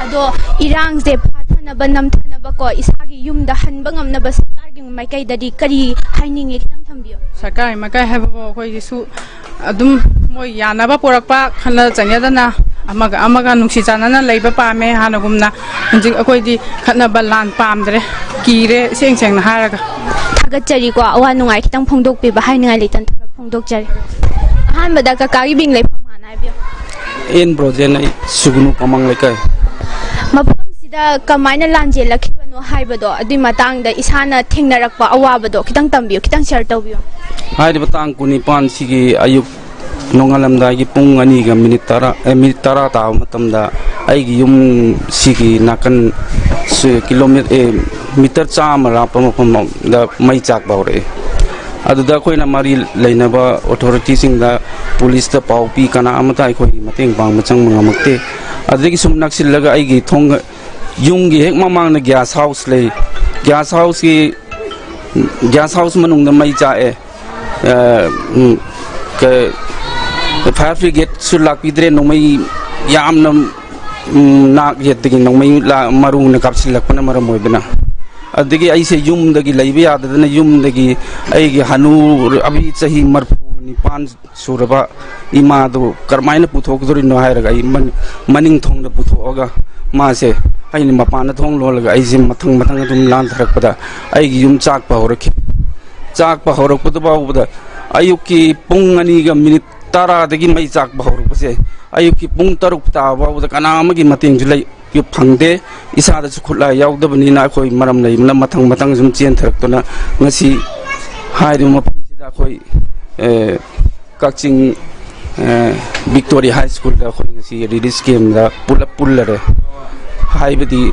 ꯑꯗꯣ ꯏꯔꯥꯡꯁꯦ ꯐꯥꯊꯅꯕ, ꯅꯝꯊꯅꯕꯀꯣ, ꯏꯁꯥꯒꯤ ꯌꯨꯝꯗ ꯍꯟꯕ ꯉꯝꯅꯕ ꯁꯔꯀꯥꯔꯒꯤ ꯃꯥꯏꯀꯩꯗꯗꯤ ꯀꯔꯤ ꯍꯥꯏꯅꯤꯡꯉꯤ? ꯈꯤꯇꯪ ꯊꯝꯕꯤꯌꯨ꯫ ꯁꯔꯀꯥꯔꯒꯤ ꯃꯥꯏꯀꯩ ꯍꯥꯏꯕꯕꯨ ꯑꯩꯈꯣꯏꯒꯤꯁꯨ ꯑꯗꯨꯝ ꯃꯣꯏ ꯌꯥꯅꯕ ꯄꯨꯔꯛꯄ, ꯈꯠꯅ ꯆꯩꯅꯗꯅ ꯑꯃꯒ ꯑꯃꯒ ꯅꯨꯡꯁꯤ ꯆꯥꯟꯅꯅ ꯂꯩꯕ ꯄꯥꯝꯃꯦ꯫ ꯍꯥꯟꯅꯒꯨꯝꯅ ꯍꯧꯖꯤꯛ ꯑꯩꯈꯣꯏꯗꯤ ꯈꯠꯅꯕ ꯂꯥꯟ ꯄꯥꯝꯗ꯭ꯔꯦ, ꯀꯤꯔꯦ, ꯏꯁꯦꯡ ꯁꯦꯡꯅ ꯍꯥꯏꯔꯒ꯫ ꯊꯥꯒꯠꯆꯔꯤꯀꯣ, ꯑꯋꯥ ꯅꯨꯡꯉꯥꯏ ꯈꯤꯇꯪ ꯐꯣꯡꯗꯣꯛꯄꯤꯕ, ꯍꯥꯏꯅꯤꯡꯉꯥꯏ ꯂꯩꯇꯅ ꯊꯥꯒꯠ ꯐꯣꯡꯗꯣꯛꯆꯔꯤ꯫ ꯑꯍꯥꯟꯕꯗ ꯀꯀꯥꯒꯤ ꯃꯤꯡ ꯂꯩꯐꯝ ꯍꯥꯟꯅ ꯍꯥꯏꯕꯤꯌꯨ꯫ ꯑꯦꯟ ꯕ꯭ꯔꯣꯖꯦꯟ, ꯑꯩ ꯁꯨꯒꯨꯅꯨ ꯀꯃꯥꯡ ꯂꯩꯀꯥꯏ꯫ ꯃꯐꯝꯁꯤꯗ ꯀꯃꯥꯏꯅ ꯂꯥꯟꯖꯦꯜꯂꯛꯈꯤꯕꯅꯣ ꯍꯥꯏꯕꯗꯣ, ꯑꯗꯨꯏ ꯃꯇꯥꯡꯗ ꯏꯁꯥꯅ ꯊꯦꯡꯅꯔꯛꯄ ꯑꯋꯥꯕꯗꯣ ꯈꯤꯇꯪ ꯇꯝꯕꯤꯌꯨ, ꯈꯤꯇꯪ ꯁꯤꯌꯔ ꯇꯧꯕꯤꯌꯨ꯫ ꯍꯥꯏꯔꯤꯕ ꯇꯥꯡ ꯀꯨꯟꯅꯤꯄꯥꯟ ꯁꯤꯒꯤ ꯑꯌꯨꯛ ꯅꯣꯡꯉꯥꯜꯂꯝꯗꯥꯏꯒꯤ ꯄꯨꯡ ꯑꯅꯤꯒ ꯃꯤꯅꯤꯠ ꯇꯔꯥ, ꯑꯦ, ꯃꯤꯅꯤꯠ ꯇꯔꯥ ꯇꯥꯕ ꯃꯇꯝꯗ ꯑꯩꯒꯤ ꯌꯨꯝꯁꯤꯒꯤ ꯅꯥꯀꯟ ꯁꯤ ꯀꯤꯂꯣꯃꯤꯇꯔ, ꯑꯦ, ꯃꯤꯇꯔ ꯆꯥꯝꯃ ꯂꯥꯞꯄ ꯃꯐꯝꯗ ꯃꯩ ꯆꯥꯛꯄ ꯍꯧꯔꯛꯑꯦ꯫ ꯑꯗꯨꯗ ꯑꯩꯈꯣꯏꯅ ꯃꯔꯤ ꯂꯩꯅꯕ ꯑꯣꯊꯣꯔꯤꯇꯤꯁꯤꯡꯗ, ꯄꯨꯂꯤꯁꯇ ꯄꯥꯎ ꯄꯤ, ꯀꯅꯥ ꯑꯃꯠꯇ ꯑꯩꯈꯣꯏꯒꯤ ꯃꯇꯦꯡ ꯄꯥꯡꯕ ꯆꯪꯕ ꯉꯝꯃꯛꯇꯦ꯫ ꯑꯗꯨꯗꯒꯤ ꯁꯨꯝ ꯅꯛꯁꯤꯜꯂꯒ ꯑꯩꯒꯤ ꯊꯣꯡ, ꯌꯨꯝꯒꯤ ꯍꯦꯛ ꯃꯃꯥꯡꯗ ꯒ꯭ꯌꯥꯁ ꯍꯥꯎꯁ ꯂꯩ꯫ ꯒ꯭ꯌꯥꯁ ꯍꯥꯎꯁꯀꯤ, ꯒ꯭ꯌꯥꯁ ꯍꯥꯎꯁ ꯃꯅꯨꯡꯗ ꯃꯩ ꯆꯥꯛꯑꯦ꯫ ꯑ, ꯎꯝ, ꯀ-, ꯐꯥꯌꯔ ꯕ꯭ꯔꯤꯒꯦꯗꯁꯨ ꯂꯥꯛꯄꯤꯗ꯭ꯔꯦ, ꯅꯣꯡꯃꯩ ꯌꯥꯝꯅ, ꯎꯝ, ꯅꯥꯛ ꯌꯦꯠꯇꯒꯤ ꯅꯣꯡꯃꯩ ꯂꯥ-, ꯃꯔꯨꯅ ꯀꯥꯞꯁꯤꯜꯂꯛꯄꯅ ꯃꯔꯝ ꯑꯣꯏꯗꯅ꯫ ꯑꯗꯒꯤ ꯑꯩꯁꯦ ꯌꯨꯝꯗꯒꯤ ꯂꯩꯕ ꯌꯥꯗꯗꯅ, ꯌꯨꯝꯗꯒꯤ ꯑꯩꯒꯤ ꯍꯅꯨꯔꯕꯤ, ꯆꯍꯤ ꯃꯔꯤꯐꯨ ꯅꯤꯄꯥꯟ ꯁꯨꯔꯕ ꯏꯃꯥꯗꯨ ꯀꯔꯝꯍꯥꯏꯅ ꯄꯨꯊꯣꯛꯀꯗꯧꯔꯤꯅꯣ ꯍꯥꯏꯔꯒ, ꯑꯩ ꯃꯅꯤꯡ ꯊꯣꯡꯗ ꯄꯨꯊꯣꯛꯑꯒ, ꯃꯥꯁꯦ, ꯑꯩꯅ ꯃꯄꯥꯟꯗ ꯊꯣꯡ ꯂꯣꯜꯂꯒ ꯑꯩꯁꯦ ꯃꯊꯪ ꯃꯊꯪ ꯑꯗꯨꯝ ꯂꯥꯟꯊꯔꯛꯄꯗ, ꯑꯩꯒꯤ ꯌꯨꯝ ꯆꯥꯛꯄ ꯍꯧꯔꯛꯈꯤ꯫ ꯆꯥꯛꯄ ꯍꯧꯔꯛꯄꯗꯨ ꯐꯥꯎꯕꯗ, ꯑꯌꯨꯛꯀꯤ ꯄꯨꯡ ꯑꯅꯤꯒ ꯃꯤꯅꯤꯠ ꯇꯔꯥꯗꯒꯤ ꯃꯩ ꯆꯥꯛꯄ ꯍꯧꯔꯛꯄꯁꯦ, ꯑꯌꯨꯛꯀꯤ ꯄꯨꯡ ꯇꯔꯨꯛ ꯇꯥꯕ ꯐꯥꯎꯕꯗ ꯀꯅꯥ ꯑꯃꯒꯤ ꯃꯇꯦꯡꯁꯨ ꯂꯩ, ꯐꯪꯗꯦ꯫ ꯏꯁꯥꯗꯁꯨ ꯈꯨꯠꯂꯥꯏ ꯌꯥꯎꯗꯕꯅꯤꯅ, ꯑꯩꯈꯣꯏ ꯃꯔꯝ ꯂꯩꯕꯅ ꯃꯊꯪ ꯃꯊꯪ ꯁꯨꯝ ꯆꯦꯟꯊꯔꯛꯇꯨꯅ, ꯉꯁꯤ ꯍꯥꯏꯔꯤꯕ ꯃꯐꯝꯁꯤꯗ ꯑꯩꯈꯣꯏ, ꯑꯦ, ꯀꯛꯆꯤꯡ, ꯑꯦ, ꯕꯤꯛꯇꯣꯔꯤ ꯍꯥꯏ ꯁ꯭ꯀꯨꯜꯗ ꯑꯩꯈꯣꯏ ꯉꯁꯤ ꯔꯤꯂꯤꯐ ꯀꯦꯝꯗ ꯄꯨꯂꯞ ꯄꯨꯜꯂꯔꯦ꯫ ꯍꯥꯏꯕꯗꯤ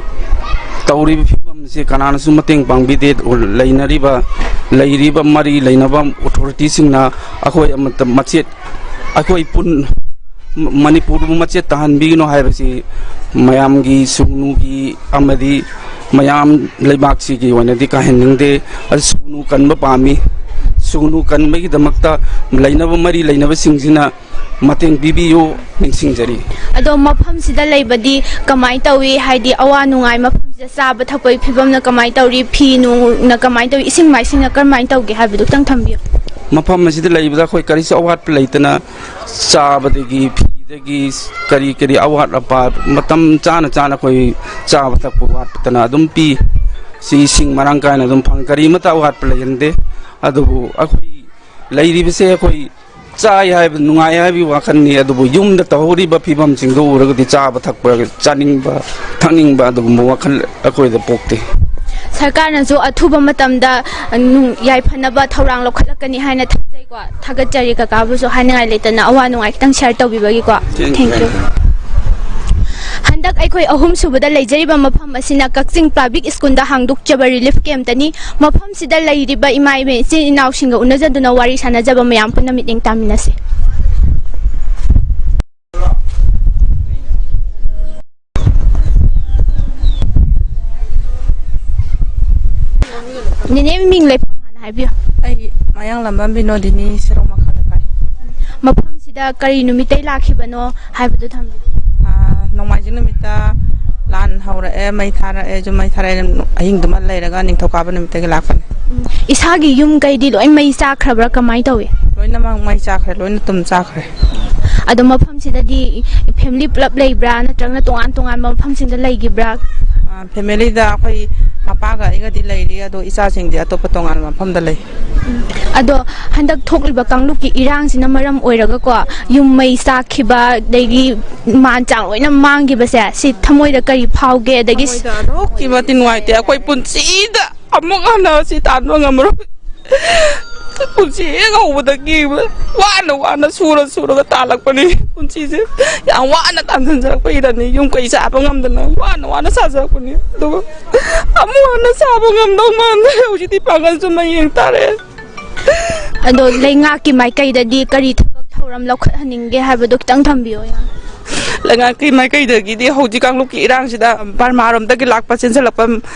ꯇꯧꯔꯤꯕ ꯐꯤꯕꯝꯁꯦ ꯀꯅꯥꯅꯁꯨ ꯃꯇꯦꯡ ꯄꯥꯡꯕꯤꯗꯦ꯫ ꯂꯩꯅꯔꯤꯕ, ꯂꯩꯔꯤꯕ ꯃꯔꯤ ꯂꯩꯅꯕ ꯑꯣꯊꯣꯔꯤꯇꯤꯁꯤꯡꯅ ꯑꯩꯈꯣꯏ ꯑꯃꯠꯇ ꯃꯆꯦꯠ, ꯑꯩꯈꯣꯏ ꯄꯨꯟ-, ꯃꯅꯤꯄꯨꯔꯕꯨ ꯃꯆꯦꯠ ꯇꯥꯍꯟꯕꯤꯒꯅꯨ ꯍꯥꯏꯕꯁꯤ ꯃꯌꯥꯝꯒꯤ ꯁꯨꯒꯅꯨꯒꯤ ꯑꯃꯗꯤ ꯃꯌꯥꯝ ꯂꯩꯕꯥꯛꯁꯤꯒꯤ ꯑꯣꯏꯅꯗꯤ ꯀꯥꯍꯟꯅꯤꯡꯗꯦ꯫ ꯑꯗꯨ ꯁꯨꯒꯅꯨ ꯀꯟꯕ ꯄꯥꯝꯃꯤ꯫ ꯁꯨꯒꯅꯨ ꯀꯟꯕꯒꯤꯗꯃꯛꯇ ꯂꯩꯅꯕ ꯃꯔꯤ ꯂꯩꯅꯕꯁꯤꯡꯁꯤꯅ ꯃꯇꯦꯡ ꯄꯤꯕꯤꯌꯨ, ꯅꯤꯡꯁꯤꯡꯖꯔꯤ꯫ ꯑꯗꯣ ꯃꯐꯝꯁꯤꯗ ꯂꯩꯕꯗꯤ ꯀꯃꯥꯏꯅ ꯇꯧꯏ? ꯍꯥꯏꯗꯤ ꯑꯋꯥ ꯅꯨꯡꯉꯥꯏ, ꯃꯐꯝꯁꯤꯗ ꯆꯥꯕ ꯊꯛꯄꯒꯤ ꯐꯤꯕꯝꯅ ꯀꯃꯥꯏꯅ ꯇꯧꯔꯤ? ꯐꯤ ꯅꯨꯡꯅ ꯀꯃꯥꯏꯅ ꯇꯧꯏ? ꯏꯁꯤꯡ ꯃꯥꯏꯁꯤꯡꯅ ꯀꯔꯝꯍꯥꯏꯅ ꯇꯧꯒꯦ ꯍꯥꯏꯕꯗꯨ ꯈꯤꯇꯪ ꯊꯝꯕꯤꯌꯨ꯫ ꯃꯐꯝ ꯑꯁꯤꯗ ꯂꯩꯕꯗ ꯑꯩꯈꯣꯏ ꯀꯔꯤꯁꯨ ꯑꯋꯥꯠꯄ ꯂꯩꯇꯅ, ꯆꯥꯕꯗꯒꯤ, ꯐꯤꯗꯒꯤ, ꯀꯔꯤ ꯀꯔꯤ ꯑꯋꯥꯠ ꯑꯄꯥ ꯃꯇꯝ ꯆꯥꯅ ꯆꯥꯅ ꯑꯩꯈꯣꯏ ꯆꯥꯕ ꯊꯛꯄ ꯋꯥꯠꯇꯅ ꯑꯗꯨꯝ ꯄꯤ꯫ ꯁꯤ ꯏꯁꯤꯡ ꯃꯔꯥꯡ ꯀꯥꯏꯅ ꯑꯗꯨꯝ ꯐꯪ-, ꯀꯔꯤꯃꯠꯇ ꯑꯋꯥꯠꯄ ꯂꯩꯍꯟꯗꯦ꯫ ꯑꯗꯨꯕꯨ ꯑꯩꯈꯣꯏ ꯂꯩꯔꯤꯕꯁꯦ ꯑꯩꯈꯣꯏ ꯆꯥꯏ ꯍꯥꯏꯕ, ꯅꯨꯡꯉꯥꯏ ꯍꯥꯏꯕꯒꯤ ꯋꯥꯈꯜꯅꯤ, ꯑꯗꯨꯕꯨ ꯌꯨꯝꯗ ꯇꯧꯍꯧꯔꯤꯕ ꯐꯤꯕꯝꯁꯤꯡꯗꯨ ꯎꯔꯒꯗꯤ ꯆꯥꯕ ꯊꯛꯄ, ꯆꯥꯅꯤꯡꯕ, ꯊꯛꯅꯤꯡꯕ ꯑꯗꯨꯒꯨꯝꯕ ꯋꯥꯈꯜ ꯑꯩꯈꯣꯏꯗ ꯄꯣꯛꯇꯦ꯫ ꯁꯔꯀꯥꯔꯅꯁꯨ ꯑꯊꯨꯕ ꯃꯇꯝꯗ, ꯅꯨꯡ-, ꯌꯥꯏꯐꯅꯕ ꯊꯧꯔꯥꯡ ꯂꯧꯈꯠꯂꯛꯀꯅꯤ ꯍꯥꯏꯅ ꯊꯥꯖꯩꯀꯣ꯫ ꯊꯥꯒꯠꯆꯔꯤ ꯀꯀꯥꯕꯨꯁꯨ ꯍꯥꯏꯅꯤꯡꯉꯥꯏ ꯂꯩꯇꯅ ꯑꯋꯥ ꯅꯨꯡꯉꯥꯏ ꯈꯤꯇꯪ ꯁꯤꯌꯔ ꯇꯧꯕꯤꯕꯒꯤꯀꯣ꯫ Thank you. Thank you. ꯍꯟꯗꯛ ꯑꯩꯈꯣꯏ ꯑꯍꯨꯝꯁꯨꯕꯗ ꯂꯩꯖꯔꯤꯕ ꯃꯐꯝ ꯑꯁꯤꯅ ꯀꯛꯆꯤꯡ ꯄꯕ꯭ꯂꯤꯛ ꯁ꯭ꯀꯨꯜꯗ ꯍꯥꯡꯗꯣꯛꯆꯕ ꯔꯤꯂꯤꯐ ꯀꯦꯝꯞꯇꯅꯤ꯫ ꯃꯐꯝꯁꯤꯗ ꯂꯩꯔꯤꯕ ꯏꯃꯥ ꯏꯕꯦꯟ ꯏꯆꯤꯟ ꯏꯅꯥꯎꯁꯤꯡꯒ ꯎꯅꯖꯗꯨꯅ ꯋꯥꯔꯤ ꯁꯥꯟꯅꯖꯕ ꯃꯌꯥꯝ ꯄꯨꯟꯅ ꯃꯤꯠꯌꯦꯡ ꯇꯥꯃꯤꯟꯅꯁꯤ꯫ ꯅꯦꯅꯦ, ꯃꯤꯡ ꯂꯩꯐꯝ ꯍꯥꯟꯅ ꯍꯥꯏꯕꯤꯌꯨ꯫ ꯑꯩ ꯃꯌꯥꯡꯂꯝꯕꯝ ꯕꯤꯅꯣꯗꯤꯅꯤ, ꯁꯦꯔꯧ ꯃꯈꯥ ꯂꯩꯀꯥꯏ꯫ ꯃꯐꯝꯁꯤꯗ ꯀꯔꯤ ꯅꯨꯃꯤꯠꯇꯩ ꯂꯥꯛꯈꯤꯕꯅꯣ ꯍꯥꯏꯕꯗꯨ ꯊꯝꯕꯤꯌꯨ꯫ ꯑꯥ, ꯅꯣꯡꯃꯥꯏꯖꯤꯡ ꯅꯨꯃꯤꯠꯇ ꯂꯥꯟ ꯍꯧꯔꯛꯑꯦ, ꯃꯩ ꯊꯥꯔꯛꯑꯦ, ꯌꯨꯝ ꯃꯩ ꯊꯥꯔꯛꯑꯦ, ꯑꯍꯤꯡꯗꯨꯃ ꯂꯩꯔꯒ ꯅꯤꯡꯊꯧꯀꯥꯕ ꯅꯨꯃꯤꯠꯇꯒꯤ ꯂꯥꯛꯄꯅꯦ꯫ ꯎꯝ, ꯏꯁꯥꯒꯤ ꯌꯨꯝ ꯀꯩꯗꯤ ꯂꯣꯏ ꯃꯩ ꯆꯥꯛꯈ꯭ꯔꯕ꯭ꯔꯥ, ꯀꯃꯥꯏꯅ ꯇꯧꯏ? ꯂꯣꯏꯅꯃꯛ ꯃꯩ ꯆꯥꯛꯈ꯭ꯔꯦ, ꯂꯣꯏꯅ ꯇꯨꯝ ꯆꯥꯛꯈ꯭ꯔꯦ꯫ ꯑꯗꯣ ꯃꯐꯝꯁꯤꯗꯗꯤ ꯐꯦꯃꯤꯂꯤ ꯄꯨꯂꯞ ꯂꯩꯕ꯭ꯔꯥ, ꯅꯠꯇ꯭ꯔꯒꯅ ꯇꯣꯉꯥꯟ ꯇꯣꯉꯥꯟꯕ ꯃꯐꯝꯁꯤꯡꯗ ꯂꯩꯈꯤꯕ꯭ꯔꯥ? ꯑꯥ, ꯐꯦꯃꯤꯂꯤꯗ ꯑꯩꯈꯣꯏ ꯃꯄꯥꯒ ꯑꯩꯒꯗꯤ ꯂꯩꯔꯤ, ꯑꯗꯣ ꯏꯆꯥꯁꯤꯡꯗꯤ ꯑꯇꯣꯞꯄ ꯇꯣꯉꯥꯟꯕ ꯃꯐꯝꯗ ꯂꯩ꯫ ꯑꯗꯣ ꯍꯟꯗꯛ ꯊꯣꯛꯂꯤꯕ ꯀꯥꯡꯂꯨꯞꯀꯤ ꯏꯔꯥꯡꯁꯤꯅ ꯃꯔꯝ ꯑꯣꯏꯔꯒꯀꯣ, ꯌꯨꯝ ꯃꯩ ꯆꯥꯛꯈꯤꯕ, ꯑꯗꯒꯤ ꯃꯥꯟ ꯆꯥꯡ ꯂꯣꯏꯅ ꯃꯥꯡꯈꯤꯕꯁꯦ, ꯁꯤ ꯊꯃꯣꯏꯗ ꯀꯔꯤ ꯐꯥꯎꯒꯦ? ꯑꯗꯒꯤ ꯊꯃꯣꯏꯗ ꯑꯗꯨꯛꯀꯤ ꯃꯇꯤꯛ ꯅꯨꯡꯉꯥꯏꯇꯦ꯫ ꯑꯩꯈꯣꯏ ꯄꯨꯟꯁꯤꯗ ꯑꯃꯨꯛ ꯍꯟꯅ ꯁꯤ ꯇꯥꯟꯕ ꯉꯝꯃꯔꯣꯏ꯫ ꯄꯨꯟꯁꯤ ꯍꯦꯛ ꯍꯧꯕꯗꯒꯤ ꯋꯥꯅ ꯋꯥꯅ ꯁꯨꯔ ꯁꯨꯔꯒ ꯇꯥꯜꯂꯛꯄꯅꯤ꯫ ꯄꯨꯟꯁꯤꯁꯦ ꯌꯥꯝ ꯋꯥꯅ ꯇꯥꯟꯁꯤꯟꯖꯔꯛꯄ ꯍꯤꯗꯅꯤ꯫ ꯌꯨꯝ ꯀꯩ ꯁꯥꯕ ꯉꯝꯗꯅ ꯋꯥꯅ ꯋꯥꯅ ꯁꯥꯖꯔꯛꯄꯅꯤ꯫ ꯑꯗꯨꯒ ꯑꯃꯨꯛ ꯍꯟꯅ ꯁꯥꯕ ꯉꯝꯗꯧ ꯃꯥꯟꯗ꯭ꯔꯦ꯫ ꯍꯧꯖꯤꯛꯇꯤ ꯄꯥꯡꯒꯜꯁꯨ ꯃꯌꯦꯡ ꯇꯥꯔꯛꯑꯦ꯫ ꯑꯗꯣ ꯂꯩꯉꯥꯛꯀꯤ ꯃꯥꯏꯀꯩꯗꯒꯤ ꯀꯔꯤ ꯊꯕꯛ ꯊꯧꯔꯝ ꯂꯧꯈꯠꯍꯟꯅꯤꯡꯒꯦ ꯍꯥꯏꯕꯗꯣ ꯈꯤꯇꯪ ꯊꯝꯕꯤꯌꯣ, ꯌꯥꯝ꯫ ꯂꯩꯉꯥꯛꯀꯤ ꯃꯥꯏꯀꯩꯗꯒꯤꯗꯤ ꯍꯧꯖꯤꯛ ꯀꯥꯡꯂꯨꯞꯀꯤ ꯏꯔꯥꯡꯁꯤꯗ ꯕꯔꯃꯥꯔꯣꯝꯗꯒꯤ ꯂꯥꯛꯄ, ꯆꯦꯟꯁꯤꯜꯂꯛꯄ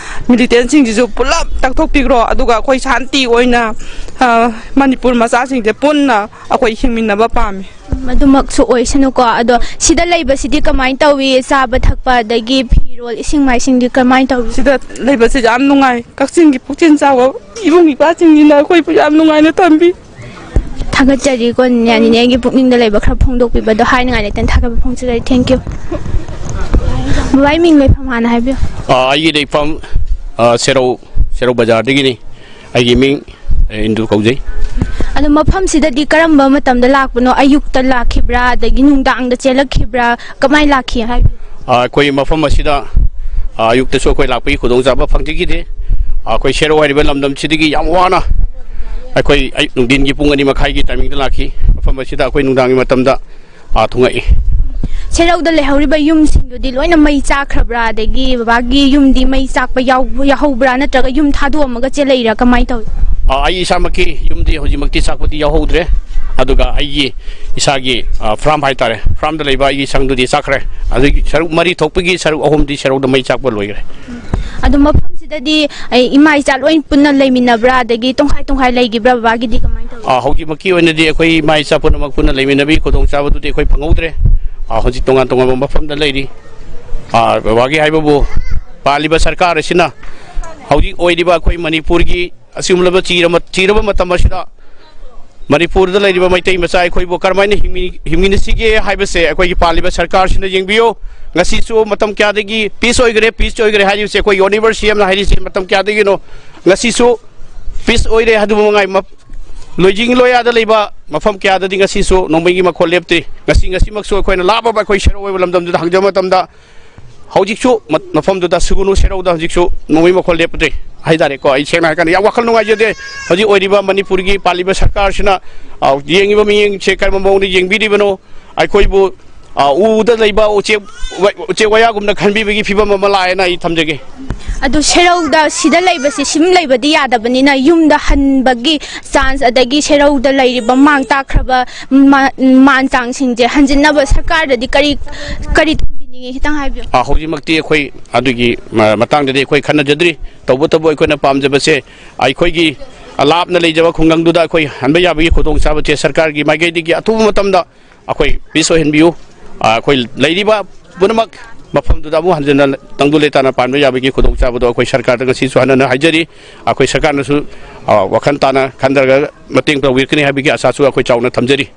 ꯃꯤꯂꯤꯇꯦꯟꯁꯤꯡꯁꯤꯁꯨ ꯄꯨꯂꯞ ꯇꯥꯛꯊꯣꯛꯄꯤꯈ꯭ꯔꯣ, ꯑꯗꯨꯒ ꯑꯩꯈꯣꯏ ꯁꯥꯟꯇꯤ ꯑꯣꯏꯅ, ꯑ, ꯃꯅꯤꯄꯨꯔ ꯃꯆꯥꯁꯤꯡꯁꯦ ꯄꯨꯟꯅ ꯑꯩꯈꯣꯏ ꯍꯤꯡꯃꯤꯟꯅꯕ ꯄꯥꯝꯃꯤ꯫ ꯃꯗꯨꯃꯛꯁꯨ ꯑꯣꯏꯁꯅꯨꯀꯣ꯫ ꯑꯗꯣ ꯁꯤꯗ ꯂꯩꯕꯁꯤꯗꯤ ꯀꯃꯥꯏꯅ ꯇꯧꯏ? ꯆꯥꯕ ꯊꯛꯄ ꯑꯗꯒꯤ ꯐꯤꯔꯣꯜ, ꯏꯁꯤꯡ ꯃꯥꯏꯁꯤꯡꯗꯤ ꯀꯃꯥꯏꯅ ꯇꯧꯏ? ꯁꯤꯗ ꯂꯩꯕꯁꯤ ꯌꯥꯝ ꯅꯨꯡꯉꯥꯏ꯫ ꯀꯛꯆꯤꯡꯒꯤ ꯄꯨꯛꯆꯦꯜ ꯆꯥꯎꯕ ꯏꯕꯨꯡ ꯏꯄ꯭ꯋꯥꯁꯤꯡꯁꯤꯅ ꯑꯩꯈꯣꯏꯕꯨ ꯌꯥꯝ ꯅꯨꯡꯉꯥꯏꯅ ꯊꯝꯕꯤ꯫ ꯊꯥꯒꯠꯆꯔꯤꯀꯣ, ꯅꯦꯅꯦ, ꯅꯦꯅꯦꯒꯤ ꯄꯨꯛꯅꯤꯡꯗ ꯂꯩꯕ ꯈꯔ ꯐꯣꯡꯗꯣꯛꯄꯤꯕꯗꯣ ꯍꯥꯏꯅꯤꯡꯉꯥꯏ ꯂꯩꯇꯅ ꯊꯥꯒꯠꯄ ꯐꯣꯡꯖꯔꯤ꯫ Thank you꯫ ꯕꯕꯥꯒꯤ ꯃꯤꯡ ꯂꯩꯐꯝ ꯍꯥꯟꯅ ꯍꯥꯏꯕꯤꯌꯨ꯫ ꯑꯥ, ꯑꯩꯒꯤ ꯂꯩꯐꯝ, ꯑꯥ, ꯁꯦꯔꯧ, ꯁꯦꯔꯧ ꯕꯖꯥꯔꯗꯒꯤꯅꯤ꯫ ꯑꯩꯒꯤ ꯃꯤꯡ, ꯑꯦ, ꯏꯟꯗꯨ ꯀꯧꯖꯩ꯫ ꯑꯗꯣ ꯃꯐꯝꯁꯤꯗꯗꯤ ꯀꯔꯝꯕ ꯃꯇꯝꯗ ꯂꯥꯛꯄꯅꯣ? ꯑꯌꯨꯛꯇ ꯂꯥꯛꯈꯤꯕ꯭ꯔꯥ, ꯑꯗꯒꯤ ꯅꯨꯡꯗꯥꯡꯗ ꯆꯦꯜꯂꯛꯈꯤꯕ꯭ꯔꯥ, ꯀꯃꯥꯏꯅ ꯂꯥꯛꯈꯤ ꯍꯥꯏꯕꯤꯌꯨ꯫ ꯑꯥ, ꯑꯩꯈꯣꯏ ꯃꯐꯝ ꯑꯁꯤꯗ ꯑ, ꯑꯌꯨꯛꯇꯁꯨ ꯑꯩꯈꯣꯏ ꯂꯥꯛꯄꯒꯤ ꯈꯨꯗꯣꯡꯆꯥꯕ ꯐꯪꯖꯈꯤꯗꯦ꯫ ꯑ, ꯑꯩꯈꯣꯏ ꯁꯦꯔꯧ ꯍꯥꯏꯔꯤꯕ ꯂꯝꯗꯝꯁꯤꯗꯒꯤ ꯌꯥꯝ ꯋꯥꯅ ꯑꯩꯈꯣꯏ ꯑꯌꯨꯛ ꯅꯨꯡꯊꯤꯟꯒꯤ ꯄꯨꯡ ꯑꯅꯤ ꯃꯈꯥꯏꯒꯤ ꯇꯥꯏꯃꯤꯡꯗ ꯂꯥꯛꯈꯤ꯫ ꯃꯐꯝ ꯑꯁꯤꯗ ꯑꯩꯈꯣꯏ ꯅꯨꯡꯗꯥꯡꯒꯤ ꯃꯇꯝꯗ, ꯑ, ꯊꯨꯡꯉꯛꯏ꯫ ꯁꯦꯔꯧꯗ ꯂꯩꯍꯧꯔꯤꯕ ꯌꯨꯝꯁꯤꯡꯗꯨꯗꯤ ꯂꯣꯏꯅ ꯃꯩ ꯆꯥꯛꯈ꯭ꯔꯕ꯭ꯔꯥ? ꯑꯗꯒꯤ ꯕꯕꯥꯒꯤ ꯌꯨꯝꯗꯤ ꯃꯩ ꯆꯥꯛꯄ ꯌꯥꯎ-, ꯌꯥꯎꯍꯧꯕ꯭ꯔꯥ? ꯅꯠꯇ꯭ꯔꯒ ꯌꯨꯝ ꯊꯥꯗꯣꯛꯑꯝꯃꯒ ꯆꯦꯜꯂꯛꯏꯔꯥ? ꯀꯃꯥꯏꯅ ꯇꯧꯏ? ꯑ, ꯑꯩ ꯏꯁꯥꯃꯛꯀꯤ ꯌꯨꯝꯗꯤ ꯍꯧꯖꯤꯛꯃꯛꯇꯤ ꯆꯥꯛꯄꯗꯤ ꯌꯥꯎꯍꯧꯗ꯭ꯔꯦ꯫ ꯑꯗꯨꯒ ꯑꯩꯒꯤ ꯏꯁꯥꯒꯤ, ꯑ, ꯐꯥꯔꯝ ꯍꯥꯏꯇꯥꯔꯦ, ꯐꯥꯔꯝꯗ ꯂꯩꯕ ꯑꯩꯒꯤ ꯁꯪꯗꯨꯗꯤ ꯆꯥꯛꯈ꯭ꯔꯦ꯫ ꯑꯗꯨꯒꯤ ꯁꯔꯨꯛ ꯃꯔꯤ ꯊꯣꯛꯄꯒꯤ ꯁꯔꯨꯛ ꯑꯍꯨꯝꯗꯤ ꯁꯦꯔꯧꯗ ꯃꯩ ꯆꯥꯛꯄ ꯂꯣꯏꯈ꯭ꯔꯦ꯫ ꯑꯗꯨ ꯃꯐꯝꯁꯤꯗꯗꯤ ꯑꯩ ꯏꯃꯥ ꯏꯆꯥ ꯂꯣꯏ ꯄꯨꯟꯅ ꯂꯩꯃꯤꯟꯅꯕ꯭ꯔꯥ? ꯑꯗꯒꯤ ꯇꯣꯡꯈꯥꯏ ꯇꯣꯡꯈꯥꯏ ꯂꯩꯈꯤꯕ꯭ꯔꯥ ꯕꯕꯥꯒꯤꯗꯤ? ꯀꯃꯥꯏꯅ ꯇꯧꯏ? ꯑ, ꯍꯧꯖꯤꯛꯃꯛꯀꯤ ꯑꯣꯏꯅꯗꯤ ꯑꯩꯈꯣꯏ ꯏꯃꯥ ꯏꯆꯥ ꯄꯨꯝꯅꯃꯛ ꯄꯨꯟꯅ ꯂꯩꯃꯤꯟꯅꯕꯒꯤ ꯈꯨꯗꯣꯡꯆꯥꯕꯗꯨꯗꯤ ꯑꯩꯈꯣꯏ ꯐꯪꯍꯧꯗ꯭ꯔꯦ꯫ ꯑ, ꯍꯧꯖꯤꯛ ꯇꯣꯉꯥꯟ ꯇꯣꯉꯥꯟꯕ ꯃꯐꯝꯗ ꯂꯩꯔꯤ꯫ ꯑ, ꯕꯕꯥꯒꯤ ꯍꯥꯏꯕꯕꯨ, ꯄꯥꯜꯂꯤꯕ ꯁꯔꯀꯥꯔ ꯑꯁꯤꯅ ꯍꯧꯖꯤꯛ ꯑꯣꯏꯔꯤꯕ ꯑꯩꯈꯣꯏ ꯃꯅꯤꯄꯨꯔꯒꯤ ꯑꯁꯤꯒꯨꯝꯂꯕ ꯆꯤꯔ-, ꯆꯤꯔꯕ ꯃꯇꯝ ꯑꯁꯤꯗ ꯃꯅꯤꯄꯨꯔꯗ ꯂꯩꯔꯤꯕ ꯃꯩꯇꯩ ꯃꯆꯥ ꯑꯩꯈꯣꯏꯕꯨ ꯀꯔꯝꯍꯥꯏꯅ ꯍꯤꯡꯃꯤ-, ꯍꯤꯡꯃꯤꯟꯅꯁꯤꯒꯦ ꯍꯥꯏꯕꯁꯦ ꯑꯩꯈꯣꯏꯒꯤ ꯄꯥꯜꯂꯤꯕ ꯁꯔꯀꯥꯔꯁꯤꯅ ꯌꯦꯡꯕꯤꯌꯨ꯫ ꯉꯁꯤꯁꯨ ꯃꯇꯝ ꯀꯌꯥꯗꯒꯤ peace ꯑꯣꯏꯈ꯭ꯔꯦ, peace ꯑꯣꯏꯈ꯭ꯔꯦ ꯍꯥꯏꯔꯤꯕꯁꯦ ꯑꯩꯈꯣꯏꯒꯤ Honourable C M ꯅ ꯍꯥꯏꯔꯤꯁꯦ ꯃꯇꯝ ꯀꯌꯥꯗꯒꯤꯅꯣ? ꯉꯁꯤꯁꯨ peace ꯑꯣꯏꯔꯦ꯫ ꯑꯗꯨꯕꯨ ꯃꯉꯥꯏ ꯃ-, ꯂꯣꯏꯖꯤꯡ ꯂꯣꯌꯥꯗ ꯂꯩꯕ ꯃꯐꯝ ꯀꯌꯥꯗꯗꯤ ꯉꯁꯤꯁꯨ ꯅꯣꯡꯃꯩꯒꯤ ꯃꯈꯣꯜ ꯂꯦꯞꯇꯦ꯫ ꯉꯁꯤ, ꯉꯁꯤꯃꯛꯁꯨ ꯑꯩꯈꯣꯏꯅ ꯂꯥꯞꯄꯕ ꯑꯩꯈꯣꯏ ꯁꯦꯔꯧ ꯑꯣꯏꯕ ꯂꯝꯗꯝꯗꯨꯗ ꯍꯪꯖꯕ ꯃꯇꯝꯗ ꯍꯧꯖꯤꯛꯁꯨ ꯃ-, ꯃꯐꯝꯗꯨꯗ ꯁꯨꯒꯨꯅꯨ ꯁꯦꯔꯧꯗ ꯍꯧꯖꯤꯛꯁꯨ ꯅꯣꯡꯃꯩ ꯃꯈꯣꯜ ꯂꯦꯞꯇ꯭ꯔꯤ ꯍꯥꯏꯇꯥꯔꯦꯀꯣ꯫ ꯑꯩ ꯁꯦꯡꯅ ꯍꯥꯏꯔꯀꯥꯟꯗ ꯌꯥꯝ ꯋꯥꯈꯜ ꯅꯨꯡꯉꯥꯏꯖꯗꯦ꯫ ꯍꯧꯖꯤꯛ ꯑꯣꯏꯔꯤꯕ ꯃꯅꯤꯄꯨꯔꯒꯤ ꯄꯥꯜꯂꯤꯕ ꯁꯔꯀꯥꯔꯁꯤꯅ, ꯑ, ꯌꯦꯡꯉꯤꯕ ꯃꯤꯠꯌꯦꯡꯁꯦ ꯀꯔꯝꯕ ꯃꯑꯣꯡꯗ ꯌꯦꯡꯕꯤꯔꯤꯕꯅꯣ? ꯑꯩꯈꯣꯏꯕꯨ, ꯑ, ꯎꯗ ꯂꯩꯕ ꯎꯆꯦꯛ ꯋꯥ-, ꯎꯆꯦꯛ ꯋꯥꯌꯥꯒꯨꯝꯅ ꯈꯟꯕꯤꯕꯒꯤ ꯐꯤꯕꯝ ꯑꯃ ꯂꯥꯛꯑꯦꯅ ꯑꯩ ꯊꯝꯖꯒꯦ꯫ ꯑꯗꯨ ꯁꯦꯔꯧꯗ ꯁꯤꯗ ꯂꯩꯕꯁꯤ ꯁꯨꯝ ꯂꯩꯕꯗꯤ ꯌꯥꯗꯕꯅꯤꯅ ꯌꯨꯝꯗ ꯍꯟꯕꯒꯤ chance, ꯑꯗꯒꯤ ꯁꯦꯔꯧꯗ ꯂꯩꯔꯤꯕ ꯃꯥꯡ ꯇꯥꯛꯈ꯭ꯔꯕ ꯃ-, ꯃꯥꯟ ꯆꯥꯡꯁꯤꯡꯁꯦ ꯍꯟꯖꯤꯟꯅꯕ ꯁꯔꯀꯥꯔꯗꯗꯤ ꯀꯔꯤ, ꯀꯔꯤ ꯊꯝꯕꯤꯅꯤꯡꯉꯤ? ꯈꯤꯇꯪ ꯍꯥꯏꯕꯤꯌꯨ꯫ ꯑ, ꯍꯧꯖꯤꯛꯃꯛꯇꯤ ꯑꯩꯈꯣꯏ ꯑꯗꯨꯒꯤ ꯃ-, ꯃꯇꯥꯡꯗꯗꯤ ꯑꯩꯈꯣꯏ ꯈꯟꯅꯖꯗ꯭ꯔꯤ꯫ ꯇꯧꯕꯇꯕꯨ ꯑꯩꯈꯣꯏꯅ ꯄꯥꯝꯖꯕꯁꯦ ꯑꯩꯈꯣꯏꯒꯤ ꯂꯥꯞꯅ ꯂꯩꯖꯕ ꯈꯨꯡꯒꯪꯗꯨꯗ ꯑꯩꯈꯣꯏ ꯍꯟꯕ ꯌꯥꯕꯒꯤ ꯈꯨꯗꯣꯡꯆꯥꯕꯁꯦ ꯁꯔꯀꯥꯔꯒꯤ ꯃꯥꯏꯀꯩꯗꯒꯤ ꯑꯊꯨꯕ ꯃꯇꯝꯗ ꯑꯩꯈꯣꯏ peace ꯑꯣꯏꯍꯟꯕꯤꯌꯨ꯫ ꯑ, ꯑꯩꯈꯣꯏ ꯂꯩꯔꯤꯕ ꯄꯨꯝꯅꯃꯛ ꯃꯐꯝꯗꯨꯗ ꯑꯃꯨꯛ ꯍꯟꯖꯤꯟꯅ ꯇꯪꯗꯨ ꯂꯩꯇꯥꯅ ꯄꯥꯟꯕ ꯌꯥꯕꯒꯤ ꯈꯨꯗꯣꯡꯆꯥꯕꯗꯣ ꯑꯩꯈꯣꯏ ꯁꯔꯀꯥꯔꯗ ꯉꯁꯤꯁꯨ ꯍꯟꯅ ꯍꯟꯅ ꯍꯥꯏꯖꯔꯤ꯫ ꯑꯩꯈꯣꯏ ꯁꯔꯀꯥꯔꯅꯁꯨ, ꯑ, ꯋꯥꯈꯜ ꯇꯥꯅ ꯈꯟꯊꯔꯒ ꯃꯇꯦꯡ ꯇꯧꯕꯤꯔꯛꯀꯅꯤ ꯍꯥꯏꯕꯒꯤ ꯑꯁꯥꯁꯨ ꯑꯩꯈꯣꯏ ꯆꯥꯎꯅ ꯊꯝꯖꯔꯤ꯫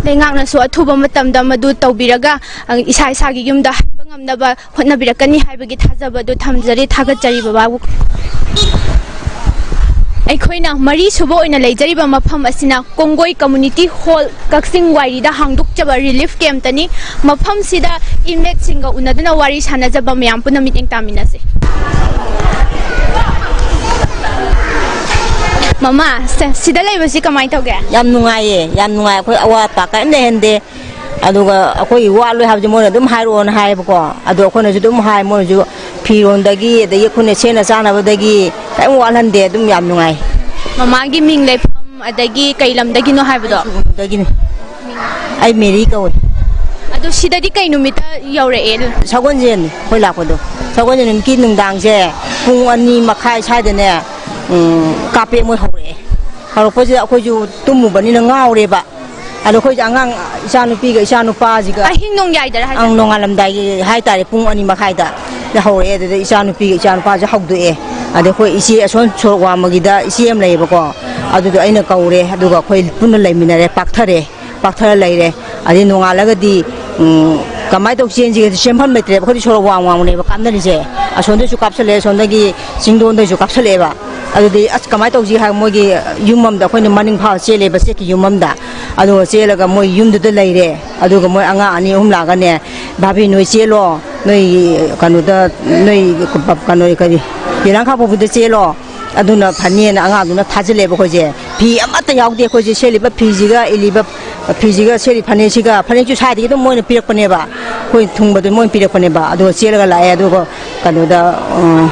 ꯂꯩꯉꯥꯛꯅꯁꯨ ꯑꯊꯨꯕ ꯃꯇꯝꯗ ꯃꯗꯨ ꯇꯧꯕꯤꯔꯒ, ꯑ, ꯏꯁꯥ ꯏꯁꯥꯒꯤ ꯌꯨꯝꯗ ꯍꯟꯕ ꯉꯝꯅꯕ ꯍꯣꯠꯅꯕꯤꯔꯛꯀꯅꯤ ꯍꯥꯏꯕꯒꯤ ꯊꯥꯖꯕꯗꯨ ꯊꯝꯖꯔꯤ꯫ ꯊꯥꯒꯠꯆꯔꯤ ꯕꯕꯥꯕꯨ꯫ ꯑꯩꯈꯣꯏꯅ ꯃꯔꯤ ꯁꯨꯕ ꯑꯣꯏꯅ ꯂꯩꯖꯔꯤꯕ ꯃꯐꯝ ꯑꯁꯤꯅ ꯀꯣꯡꯒꯣꯏ ꯀꯝꯃ꯭ꯌꯨꯅꯤꯇꯤ ꯍꯣꯜ, ꯀꯛꯆꯤꯡ ꯋꯥꯏꯔꯤꯗ ꯍꯥꯡꯗꯣꯛꯆꯕ ꯔꯤꯂꯤꯐ ꯀꯦꯝꯞꯇꯅꯤ꯫ ꯃꯐꯝꯁꯤꯗ ꯏꯟꯃꯦꯠꯁꯤꯡꯒ ꯎꯅꯗꯨꯅ ꯋꯥꯔꯤ ꯁꯥꯟꯅꯖꯕ ꯃꯌꯥꯝ ꯄꯨꯟꯅ ꯃꯤꯠꯌꯦꯡ ꯇꯥꯃꯤꯟꯅꯁꯤ꯫ ꯃꯃꯥ, ꯁꯦ, ꯁꯤꯗ ꯂꯩꯕꯁꯤ ꯀꯃꯥꯏꯅ ꯇꯧꯒꯦ? ꯌꯥꯝ ꯅꯨꯡꯉꯥꯏꯌꯦ, ꯌꯥꯝ ꯅꯨꯡꯉꯥꯏ꯫ ꯑꯩꯈꯣꯏ ꯑꯋꯥꯠ ꯑꯄꯥ ꯀꯔꯤꯝ ꯂꯩꯍꯟꯗꯦ꯫ ꯑꯗꯨꯒ ꯑꯩꯈꯣꯏꯒꯤ ꯋꯥꯠꯂꯣꯏ ꯍꯥꯏꯕꯁꯦ ꯃꯣꯏꯅ ꯑꯗꯨꯝ ꯍꯥꯏꯔꯛꯑꯣꯅ ꯍꯥꯏꯌꯦꯕꯀꯣ꯫ ꯑꯗꯣ ꯑꯩꯈꯣꯏꯅꯁꯨ ꯑꯗꯨꯝ ꯍꯥꯏ, ꯃꯣꯏꯅꯁꯨ ꯐꯤꯔꯣꯟꯗꯒꯤ, ꯑꯗꯒꯤ ꯑꯩꯈꯣꯏꯅ ꯁꯦꯠꯅ ꯆꯥꯅꯕꯗꯒꯤ ꯀꯔꯤꯝ ꯋꯥꯠꯍꯟꯗꯦ꯫ ꯑꯗꯨꯝ ꯌꯥꯝ ꯅꯨꯡꯉꯥꯏ꯫ ꯃꯃꯥꯒꯤ ꯃꯤꯡ, ꯂꯩꯐꯝ, ꯑꯗꯒꯤ ꯀꯩ ꯂꯝꯗꯒꯤꯅꯣ ꯍꯥꯏꯕꯗꯣ? ꯑꯗꯒꯤꯅꯤ꯫ ꯑꯩ ꯃꯦꯔꯤ ꯀꯧꯏ꯫ ꯑꯗꯣ ꯁꯤꯗꯗꯤ ꯀꯩ ꯅꯨꯃꯤꯠꯇ ꯌꯧꯔꯛꯑꯦ? ꯁꯒꯣꯜꯁꯦꯟꯅꯤ ꯑꯩꯈꯣꯏ ꯂꯥꯛꯄꯗꯣ꯫ ꯁꯒꯣꯜꯁꯦꯟ ꯅꯨꯃꯤꯠꯀꯤ ꯅꯨꯡꯗꯥꯡꯁꯦ ꯄꯨꯡ ꯑꯅꯤ ꯃꯈꯥꯏ ꯁ꯭ꯋꯥꯏꯗꯅꯦ, ꯎꯝ, ꯀꯥꯞꯄꯦ ꯃꯣꯏ ꯍꯧꯔꯛꯑꯦ꯫ ꯍꯧꯔꯛꯄꯁꯤꯗ ꯑꯩꯈꯣꯏꯁꯨ ꯇꯨꯝꯃꯨꯕꯅꯤꯅ ꯉꯥꯎꯔꯦꯕ꯫ ꯑꯗꯣ ꯑꯩꯈꯣꯏꯁꯦ ꯑꯉꯥꯡ, ꯏꯆꯥꯅꯨꯄꯤꯒ ꯏꯆꯥꯅꯨꯄꯥꯁꯤꯒ ꯑꯍꯤꯡ ꯅꯣꯡꯌꯥꯏꯗꯔ ꯍꯥꯏꯁꯦ? ꯑꯪ, ꯅꯣꯡꯉꯥꯜꯂꯝꯗꯥꯏꯒꯤ ꯍꯥꯏꯇꯥꯔꯦ, ꯄꯨꯡ ꯑꯅꯤ ꯃꯈꯥꯏꯗ ꯍꯧꯔꯛꯑꯦ꯫ ꯑꯗꯨꯗ ꯏꯆꯥꯅꯨꯄꯤꯒ ꯏꯆꯥꯅꯨꯄꯥꯁꯦ ꯍꯧꯗꯣꯛꯑꯦ꯫ ꯑꯗ ꯑꯩꯈꯣꯏ ꯏꯆꯦ ꯑꯁꯣꯝ ꯁꯣꯔꯣꯛ ꯋꯥꯡꯃꯒꯤꯗ ꯏꯆꯦ ꯑꯃ ꯂꯩꯌꯦꯕꯀꯣ, ꯑꯗꯨꯗꯣ ꯑꯩꯅ ꯀꯧꯔꯦ꯫ ꯑꯗꯨꯒ ꯑꯩꯈꯣꯏ ꯄꯨꯟꯅ ꯂꯩꯃꯤꯟꯅꯔꯦ, ꯄꯥꯛꯊꯔꯦ꯫ ꯄꯥꯛꯊꯔ ꯂꯩꯔꯦ꯫ ꯑꯗꯩ ꯅꯣꯡꯉꯥꯜꯂꯒꯗꯤ, ꯎꯝ, ꯀꯃꯥꯏꯅ ꯇꯧ ꯆꯦꯟꯁꯤꯒꯦ? ꯆꯦꯟꯐꯝ ꯂꯩꯇ꯭ꯔꯦꯕ꯫ ꯑꯩꯈꯣꯏꯗꯤ ꯁꯣꯔꯣꯛ ꯋꯥꯡ ꯋꯥꯡꯃꯅꯦꯕ ꯀꯥꯞꯅꯔꯤꯁꯦ꯫ ꯑꯁꯣꯝꯗꯁꯨ ꯀꯥꯞꯁꯜꯂꯛꯑꯦ, ꯑꯁꯣꯝꯗꯒꯤ ꯆꯤꯡꯗꯣꯟꯗꯒꯤꯁꯨ ꯀꯥꯞꯁꯜꯂꯛꯑꯦꯕ꯫ ꯑꯗꯨꯗꯤ ꯑꯁ, ꯀꯃꯥꯏꯅ ꯇꯧꯁꯤ ꯍꯥꯏ, ꯃꯣꯏꯒꯤ ꯌꯨꯝ ꯑꯃꯗ ꯑꯩꯈꯣꯏꯅ ꯃꯅꯤꯡ ꯐꯥꯎ ꯆꯦꯜꯂꯦꯕ, ꯆꯦꯛꯀꯤ ꯌꯨꯝ ꯑꯃꯗ꯫ ꯑꯗꯨꯒ ꯆꯦꯜꯂꯒ ꯃꯣꯏ ꯌꯨꯝꯗꯨꯗ ꯂꯩꯔꯦ꯫ ꯑꯗꯨꯒ ꯃꯣꯏ ꯑꯉꯥꯡ ꯑꯅꯤ ꯑꯍꯨꯝ ꯂꯥꯛꯑꯒꯅꯦ, "ꯚꯥꯕꯤ, ꯅꯣꯏ ꯆꯦꯜꯂꯣ, ꯅꯣꯏ ꯀꯩꯅꯣꯗ, ꯅꯣꯏ ꯀꯩꯅꯣ, ꯀꯔꯤ, ꯌꯦꯂꯥꯡ ꯈꯥꯡꯄꯣꯛꯄꯤꯗ ꯆꯦꯜꯂꯣ, ꯑꯗꯨꯅ ꯐꯅꯤꯅ" ꯑꯉꯥꯡꯗꯨꯅ ꯊꯥꯖꯤꯜꯂꯦꯕ ꯑꯩꯈꯣꯏꯁꯦ꯫ ꯐꯤ ꯑꯃꯠꯇ ꯌꯥꯎꯗꯦ ꯑꯩꯈꯣꯏꯁꯦ, ꯁꯦꯠꯂꯤꯕ ꯐꯤꯁꯤꯒ, ꯏꯜꯂꯤꯕ ꯐꯤꯁꯤꯒ, ꯁꯦꯠꯂꯤ ꯐꯅꯦꯛꯁꯤꯒ, ꯐꯅꯦꯛꯁꯨ ꯁꯥꯏꯗꯒꯤ ꯑꯗꯨꯝ ꯃꯣꯏꯅ ꯄꯤꯔꯛꯄꯅꯦꯕ, ꯑꯩꯈꯣꯏ ꯊꯨꯡꯕꯗꯨ ꯃꯣꯏꯅ ꯄꯤꯔꯛꯄꯅꯦꯕ꯫ ꯑꯗꯨꯒ ꯆꯦꯜꯂꯒ ꯂꯥꯛꯑꯦ꯫ ꯑꯗꯨꯒ ꯀꯩꯅꯣꯗ, ꯎꯝ,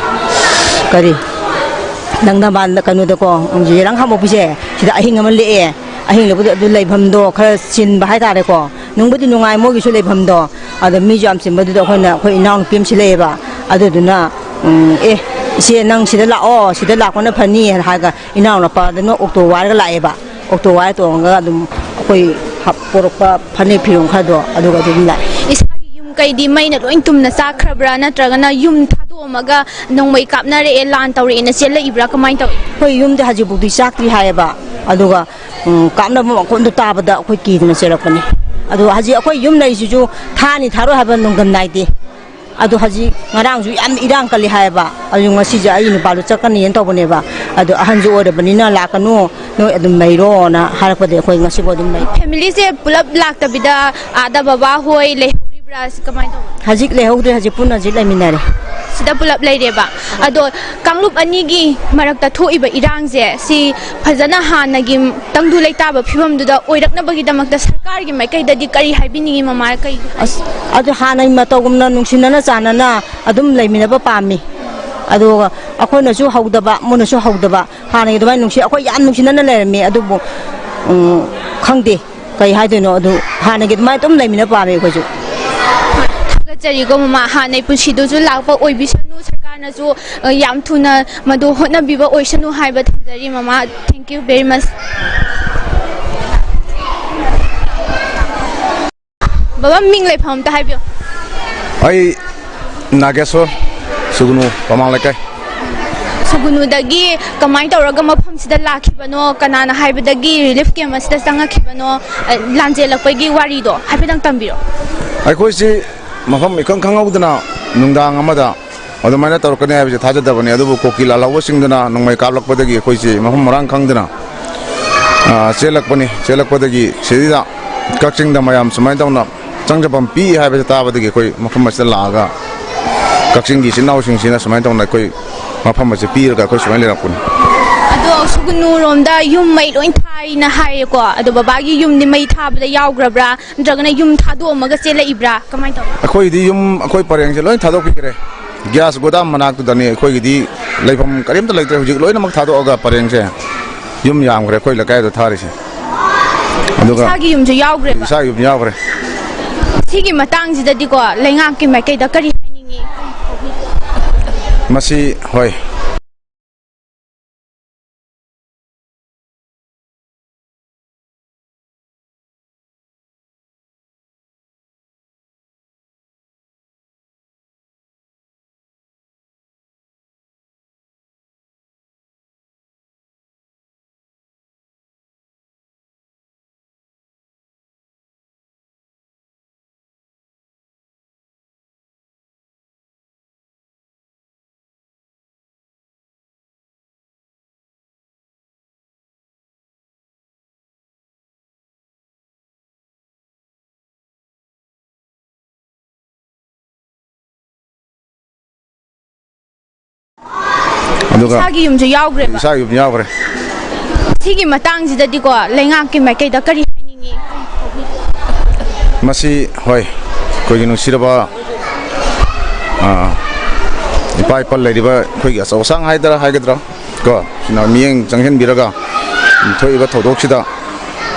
ꯀꯔꯤ, ꯅꯪꯅꯕꯥꯟꯗ ꯀꯩꯅꯣꯗꯀꯣ, ꯌꯦꯂꯥꯡ ꯈꯥꯡꯄꯣꯛꯄꯤꯁꯦ, ꯁꯤꯗ ꯑꯍꯤꯡ ꯑꯃ ꯂꯦꯛꯑꯦ꯫ ꯑꯍꯤꯡ ꯂꯦꯛꯄꯗ ꯑꯗꯨ ꯂꯩꯐꯝꯗꯣ ꯈꯔ ꯆꯤꯟꯕ ꯍꯥꯏꯇꯥꯔꯦꯀꯣ꯫ ꯅꯨꯡꯕꯨꯗꯤ ꯅꯨꯡꯉꯥꯏ ꯃꯣꯏꯒꯤꯁꯨ ꯂꯩꯐꯝꯗꯣ, ꯑꯗꯣ ꯃꯤꯁꯨ ꯌꯥꯝ ꯆꯤꯟꯕꯗꯨꯗ ꯑꯩꯈꯣꯏꯅ, ꯑꯩꯈꯣꯏ ꯏꯅꯥꯎꯅꯨꯄꯤ ꯑꯃꯁꯨ ꯂꯩꯌꯦꯕ, ꯑꯗꯨꯗꯨꯅ, ꯎꯝ, "ꯑꯦ, ꯏꯆꯦ, ꯅꯪ ꯁꯤꯗ ꯂꯥꯛꯑꯣ, ꯁꯤꯗ ꯂꯥꯛꯄꯅ ꯐꯅꯤ" ꯍꯥꯏꯔꯒ ꯏꯅꯥꯎꯅꯨꯄꯥꯗꯨꯅ ꯑꯣꯛꯇꯣ ꯋꯥꯏꯔꯒ ꯂꯥꯛꯑꯦꯕ꯫ ꯑꯣꯛꯇꯣ ꯋꯥꯏꯔ ꯇꯣꯡꯉꯒ ꯑꯗꯨꯝ ꯑꯩꯈꯣꯏ ꯍꯥꯞ-, ꯄꯣꯔꯛꯄ ꯐꯅꯦꯛ ꯐꯤꯔꯣꯜ ꯈꯔꯗꯣ ꯑꯗꯨꯒ ꯑꯗꯨꯝ ꯂꯥꯛꯑꯦ꯫ ꯏꯁꯥꯒꯤ ꯌꯨꯝ ꯀꯩꯗꯤ ꯃꯩꯅ ꯂꯣꯏ ꯇꯨꯝꯅ ꯆꯥꯛꯈ꯭ꯔꯕ꯭ꯔꯥ, ꯅꯠꯇ꯭ꯔꯒꯅ ꯌꯨꯝ ꯊꯥꯗꯣꯛꯑꯝꯃꯒ ꯅꯣꯡꯃꯩ ꯀꯥꯞꯅꯔꯛꯑꯦ, ꯂꯥꯟ ꯇꯧꯔꯛꯑꯦꯅ ꯆꯦꯜꯂꯛꯏꯕ꯭ꯔꯥ, ꯀꯃꯥꯏꯅ ꯇꯧꯏ? ꯑꯩꯈꯣꯏ ꯌꯨꯝꯗꯤ ꯍꯧꯖꯤꯛꯐꯥꯎꯗꯤ ꯆꯥꯛꯇ꯭ꯔꯤ ꯍꯥꯏꯌꯦꯕ, ꯑꯗꯨꯒ, ꯎꯝ, ꯀꯥꯞꯅꯕ ꯃꯈꯣꯟꯗꯣ ꯇꯥꯕꯗ ꯑꯩꯈꯣꯏ ꯀꯤꯗꯅ ꯆꯦꯜꯂꯛꯄꯅꯤ꯫ ꯑꯗꯣ ꯍꯧꯖꯤꯛ ꯑꯩꯈꯣꯏ ꯌꯨꯝ ꯂꯩꯔꯤꯁꯤꯁꯨ ꯊꯥꯅꯤ ꯊꯥꯔꯣꯏ ꯍꯥꯏꯕ ꯅꯣꯡꯗꯝ ꯅꯥꯏꯗꯦ꯫ ꯑꯗꯣ ꯍꯧꯖꯤꯛ ꯉꯔꯥꯡꯁꯨ ꯌꯥꯝ ꯏꯔꯥꯡ ꯀꯜꯂꯤ ꯍꯥꯏꯌꯦꯕ꯫ ꯑꯗꯨ ꯉꯁꯤꯁꯦ ꯑꯩ ꯅꯨꯄꯥꯗꯣ ꯆꯠꯀꯅꯤꯅ ꯇꯧꯕꯅꯦꯕ꯫ ꯑꯗꯣ ꯑꯍꯟꯁꯨ ꯑꯣꯏꯔꯕꯅꯤꯅ ꯂꯥꯛꯀꯅꯨ, ꯅꯣꯏ ꯑꯗꯨꯝ ꯂꯩꯔꯣꯅ ꯍꯥꯏꯔꯛꯄꯗꯒꯤ ꯑꯩꯈꯣꯏ ꯉꯁꯤꯐꯥꯎ ꯑꯗꯨꯝ ꯂꯩ꯫ ꯐꯦꯃꯤꯂꯤꯁꯦ ꯄꯨꯂꯞ ꯂꯥꯛꯇꯕꯤꯗ ꯑꯥꯗ ꯕꯕꯥ ꯍꯣꯏ ꯂꯩꯍꯧꯔꯤꯕ꯭ꯔꯥ? ꯁꯤ ꯀꯃꯥꯏꯅ ꯇꯧꯕ? ꯍꯧꯖꯤꯛ ꯂꯩꯍꯧꯗ꯭ꯔꯦ, ꯍꯧꯖꯤꯛ ꯄꯨꯟꯅ ꯍꯧꯖꯤꯛ ꯂꯩꯃꯤꯟꯅꯔꯦ꯫ ꯁꯤꯗ ꯄꯨꯂꯞ ꯂꯩꯔꯦꯕ꯫ ꯑꯗꯣ ꯀꯥꯡꯂꯨꯞ ꯑꯅꯤꯒꯤ ꯃꯔꯛꯇ ꯊꯣꯛꯏꯕ ꯏꯔꯥꯡꯁꯦ, ꯁꯤ ꯐꯖꯅ ꯍꯥꯟꯅꯒꯤ ꯇꯪꯗꯨ ꯂꯩꯇꯥꯕ ꯐꯤꯕꯝꯗꯨꯗ ꯑꯣꯏꯔꯛꯅꯕꯒꯤꯗꯃꯛꯇ ꯁꯔꯀꯥꯔꯒꯤ ꯃꯥꯏꯀꯩꯗꯒꯤ ꯀꯔꯤ ꯍꯥꯏꯕꯤꯅꯤꯡꯉꯤ, ꯃꯃꯥ? ꯀꯩ ꯑꯁ, ꯑꯗꯨ ꯍꯥꯟꯅꯒꯤ ꯃꯇꯧꯒꯨꯝꯅ ꯅꯨꯡꯁꯤꯅꯅ ꯆꯥꯟꯅꯅ ꯑꯗꯨꯝ ꯂꯩꯃꯤꯟꯅꯕ ꯄꯥꯝꯃꯤ꯫ ꯑꯗꯨꯒ ꯑꯩꯈꯣꯏꯅꯁꯨ ꯍꯧꯗꯕ, ꯃꯣꯏꯅꯁꯨ ꯍꯧꯗꯕ, ꯍꯥꯟꯅꯒꯤ ꯑꯗꯨꯃꯥꯏꯅ ꯅꯨꯡꯁꯤ, ꯑꯩꯈꯣꯏ ꯌꯥꯝ ꯅꯨꯡꯁꯤꯅꯅ ꯂꯩꯔꯝꯃꯤ꯫ ꯑꯗꯨꯕꯨ, ꯎꯝ, ꯈꯪꯗꯦ ꯀꯩ ꯍꯥꯏꯗꯣꯏꯅꯣ꯫ ꯑꯗꯨ ꯍꯥꯟꯅꯒꯤ ꯑꯗꯨꯃꯥꯏꯅ ꯑꯗꯨꯝ ꯂꯩꯃꯤꯟꯅ ꯄꯥꯝꯃꯦ ꯑꯩꯈꯣꯏꯁꯨ꯫ ꯊꯥꯒꯠꯆꯔꯤꯀꯣ ꯃꯃꯥ, ꯍꯥꯟꯅꯩ ꯄꯨꯟꯁꯤꯗꯨꯁꯨ ꯂꯥꯛꯄ ꯑꯣꯏꯕꯤꯁꯅꯨ, ꯁꯔꯀꯥꯔꯅꯁꯨ, ꯑ, ꯌꯥꯝ ꯊꯨꯅ ꯃꯗꯨ ꯍꯣꯠꯅꯕꯤꯕ ꯑꯣꯏꯁꯅꯨ ꯍꯥꯏꯕ ꯊꯝꯖꯔꯤ ꯃꯃꯥ꯫ Thank you very much꯫ ꯕꯕꯥ, ꯃꯤꯡ ꯂꯩꯐꯝ ꯑꯝꯇ ꯍꯥꯏꯕꯤꯌꯨ꯫ ꯑꯩ ꯅꯥꯒꯦꯁꯣꯔ, ꯁꯨꯒꯨꯅꯨ, ꯃꯃꯥꯡ ꯂꯩꯀꯥꯏ꯫ ꯁꯨꯒꯨꯅꯨꯗꯒꯤ ꯀꯃꯥꯏꯅ ꯇꯧꯔꯒ ꯃꯐꯝꯁꯤꯗ ꯂꯥꯛꯈꯤꯕꯅꯣ, ꯀꯅꯥꯅ ꯍꯥꯏꯕꯗꯒꯤ ꯔꯤꯂꯤꯐ ꯀꯦꯝ ꯑꯁꯤꯗ ꯆꯪꯉꯛꯈꯤꯕꯅꯣ, ꯑ, ꯂꯥꯟꯖꯦꯜꯂꯛꯄꯒꯤ ꯋꯥꯔꯤꯗꯣ ꯍꯥꯏꯐꯦꯠꯇꯪ ꯇꯝꯕꯤꯔꯣ꯫ ꯑꯩꯈꯣꯏꯁꯤ ꯃꯐꯝ ꯏꯈꯪ ꯈꯪꯍꯧꯗꯅ ꯅꯨꯡꯗꯥꯡ ꯑꯃꯗ ꯑꯗꯨꯃꯥꯏꯅ ꯇꯧꯔꯛꯀꯅꯤ ꯍꯥꯏꯕꯁꯦ ꯊꯥꯖꯗꯕꯅꯤ꯫ ꯑꯗꯨꯕꯨ ꯀꯨꯀꯤ ꯂꯥꯜꯍꯧꯕꯁꯤꯡꯗꯨꯅ ꯅꯣꯡꯃꯩ ꯀꯥꯞꯂꯛꯄꯗꯒꯤ ꯑꯩꯈꯣꯏꯁꯤ ꯃꯐꯝ ꯃꯔꯥꯡ ꯈꯪꯗꯅ, ꯑ, ꯆꯦꯜꯂꯛꯄꯅꯤ꯫ ꯆꯦꯜꯂꯛꯄꯗꯒꯤ ꯁꯤꯗꯩꯗ ꯀꯛꯆꯤꯡꯗ ꯃꯌꯥꯝ ꯁꯨꯃꯥꯏꯅ ꯇꯧꯅ ꯆꯪꯖꯐꯝ ꯄꯤ ꯍꯥꯏꯕꯁꯦ ꯇꯥꯕꯗꯒꯤ ꯑꯩꯈꯣꯏ ꯃꯐꯝ ꯑꯁꯤꯗ ꯂꯥꯛꯑꯒ ꯀꯛꯆꯤꯡꯒꯤ ꯏꯆꯤꯟ ꯏꯅꯥꯎꯁꯤꯡꯁꯤꯅ ꯁꯨꯃꯥꯏꯅ ꯇꯧꯅ ꯑꯩꯈꯣꯏ ꯃꯐꯝ ꯑꯁꯦ ꯄꯤꯔꯒ ꯑꯩꯈꯣꯏ ꯁꯨꯃꯥꯏꯅ ꯂꯩꯔꯛꯄꯅꯤ꯫ ꯑꯗꯣ ꯁꯨꯒꯨꯅꯨꯔꯣꯝꯗ ꯌꯨꯝ ꯃꯩ ꯂꯣꯏ ꯊꯥꯏꯅ ꯍꯥꯏꯌꯦꯀꯣ, ꯑꯗꯣ ꯕꯕꯥꯒꯤ ꯌꯨꯝꯗꯤ ꯃꯩ ꯊꯥꯕꯗ ꯌꯥꯎꯈ꯭ꯔꯕ꯭ꯔꯥ, ꯅꯠꯇ꯭ꯔꯒꯅ ꯌꯨꯝ ꯊꯥꯗꯣꯛꯑꯝꯃꯒ ꯆꯦꯜꯂꯛꯏꯕ꯭ꯔꯥ, ꯀꯃꯥꯏꯅ ꯇꯧꯕ? ꯑꯩꯈꯣꯏꯒꯤꯗꯤ ꯌꯨꯝ, ꯑꯩꯈꯣꯏ ꯄꯔꯦꯡꯁꯦ ꯂꯣꯏ ꯊꯥꯗꯣꯛꯄꯤꯈ꯭ꯔꯦ꯫ ꯒ꯭ꯌꯥꯁ ꯒꯣꯗꯥꯝ ꯃꯅꯥꯛꯇꯨꯗꯅꯤ꯫ ꯑꯩꯈꯣꯏꯒꯤꯗꯤ ꯂꯩꯐꯝ ꯀꯔꯤꯝꯇ ꯂꯩꯇ꯭ꯔꯦ꯫ ꯍꯧꯖꯤꯛ ꯂꯣꯏꯅꯃꯛ ꯊꯥꯗꯣꯛꯑꯒ ꯄꯔꯦꯡꯁꯦ ꯌꯨꯝ ꯌꯥꯝꯈ꯭ꯔꯦ ꯑꯩꯈꯣꯏ ꯂꯩꯀꯥꯏꯗ ꯊꯥꯔꯤꯁꯦ꯫ ꯑꯗꯨꯒ ꯏꯁꯥꯒꯤ ꯌꯨꯝꯁꯨ ꯌꯥꯎꯈ꯭ꯔꯦꯕ? ꯏꯁꯥꯒꯤ ꯌꯨꯝ ꯌꯥꯎꯈ꯭ꯔꯦ꯫ ꯁꯤꯒꯤ ꯃꯇꯥꯡꯁꯤꯗꯗꯤꯀꯣ, ꯂꯩꯉꯥꯛꯀꯤ ꯃꯥꯏꯀꯩꯗ ꯀꯔꯤ ꯍꯥꯏꯅꯤꯡꯉꯤ? ꯃꯁꯤ, ꯍꯣꯏ꯫ ꯑꯗꯨꯒ ꯏꯁꯥꯒꯤ ꯌꯨꯝꯁꯨ ꯌꯥꯎꯈ꯭ꯔꯦꯕ꯫ ꯏꯁꯥꯒꯤ ꯌꯨꯝ ꯌꯥꯎꯈ꯭ꯔꯦ꯫ ꯁꯤꯒꯤ ꯃꯇꯥꯡꯁꯤꯗꯗꯤꯀꯣ, ꯂꯩꯉꯥꯛꯀꯤ ꯃꯥꯏꯀꯩꯗ ꯀꯔꯤ ꯍꯥꯏꯅꯤꯡꯉꯤ? ꯃꯁꯤ, ꯍꯣꯏ, ꯑꯩꯈꯣꯏꯒꯤ ꯅꯨꯡꯁꯤꯔꯕ, ꯑꯥ, ꯏꯄꯥ ꯏꯄꯜ ꯂꯩꯔꯤꯕ ꯑꯩꯈꯣꯏꯒꯤ ꯑꯆꯧ ꯑꯁꯥꯡ ꯍꯥꯏꯗꯔꯥ, ꯍꯥꯏꯒꯗ꯭ꯔꯥ, ꯀꯣ, ꯁꯤꯅ ꯃꯤꯠꯌꯦꯡ ꯆꯪꯁꯤꯟꯕꯤꯔꯒ ꯊꯣꯛꯏꯕ ꯊꯧꯗꯣꯛꯁꯤꯗ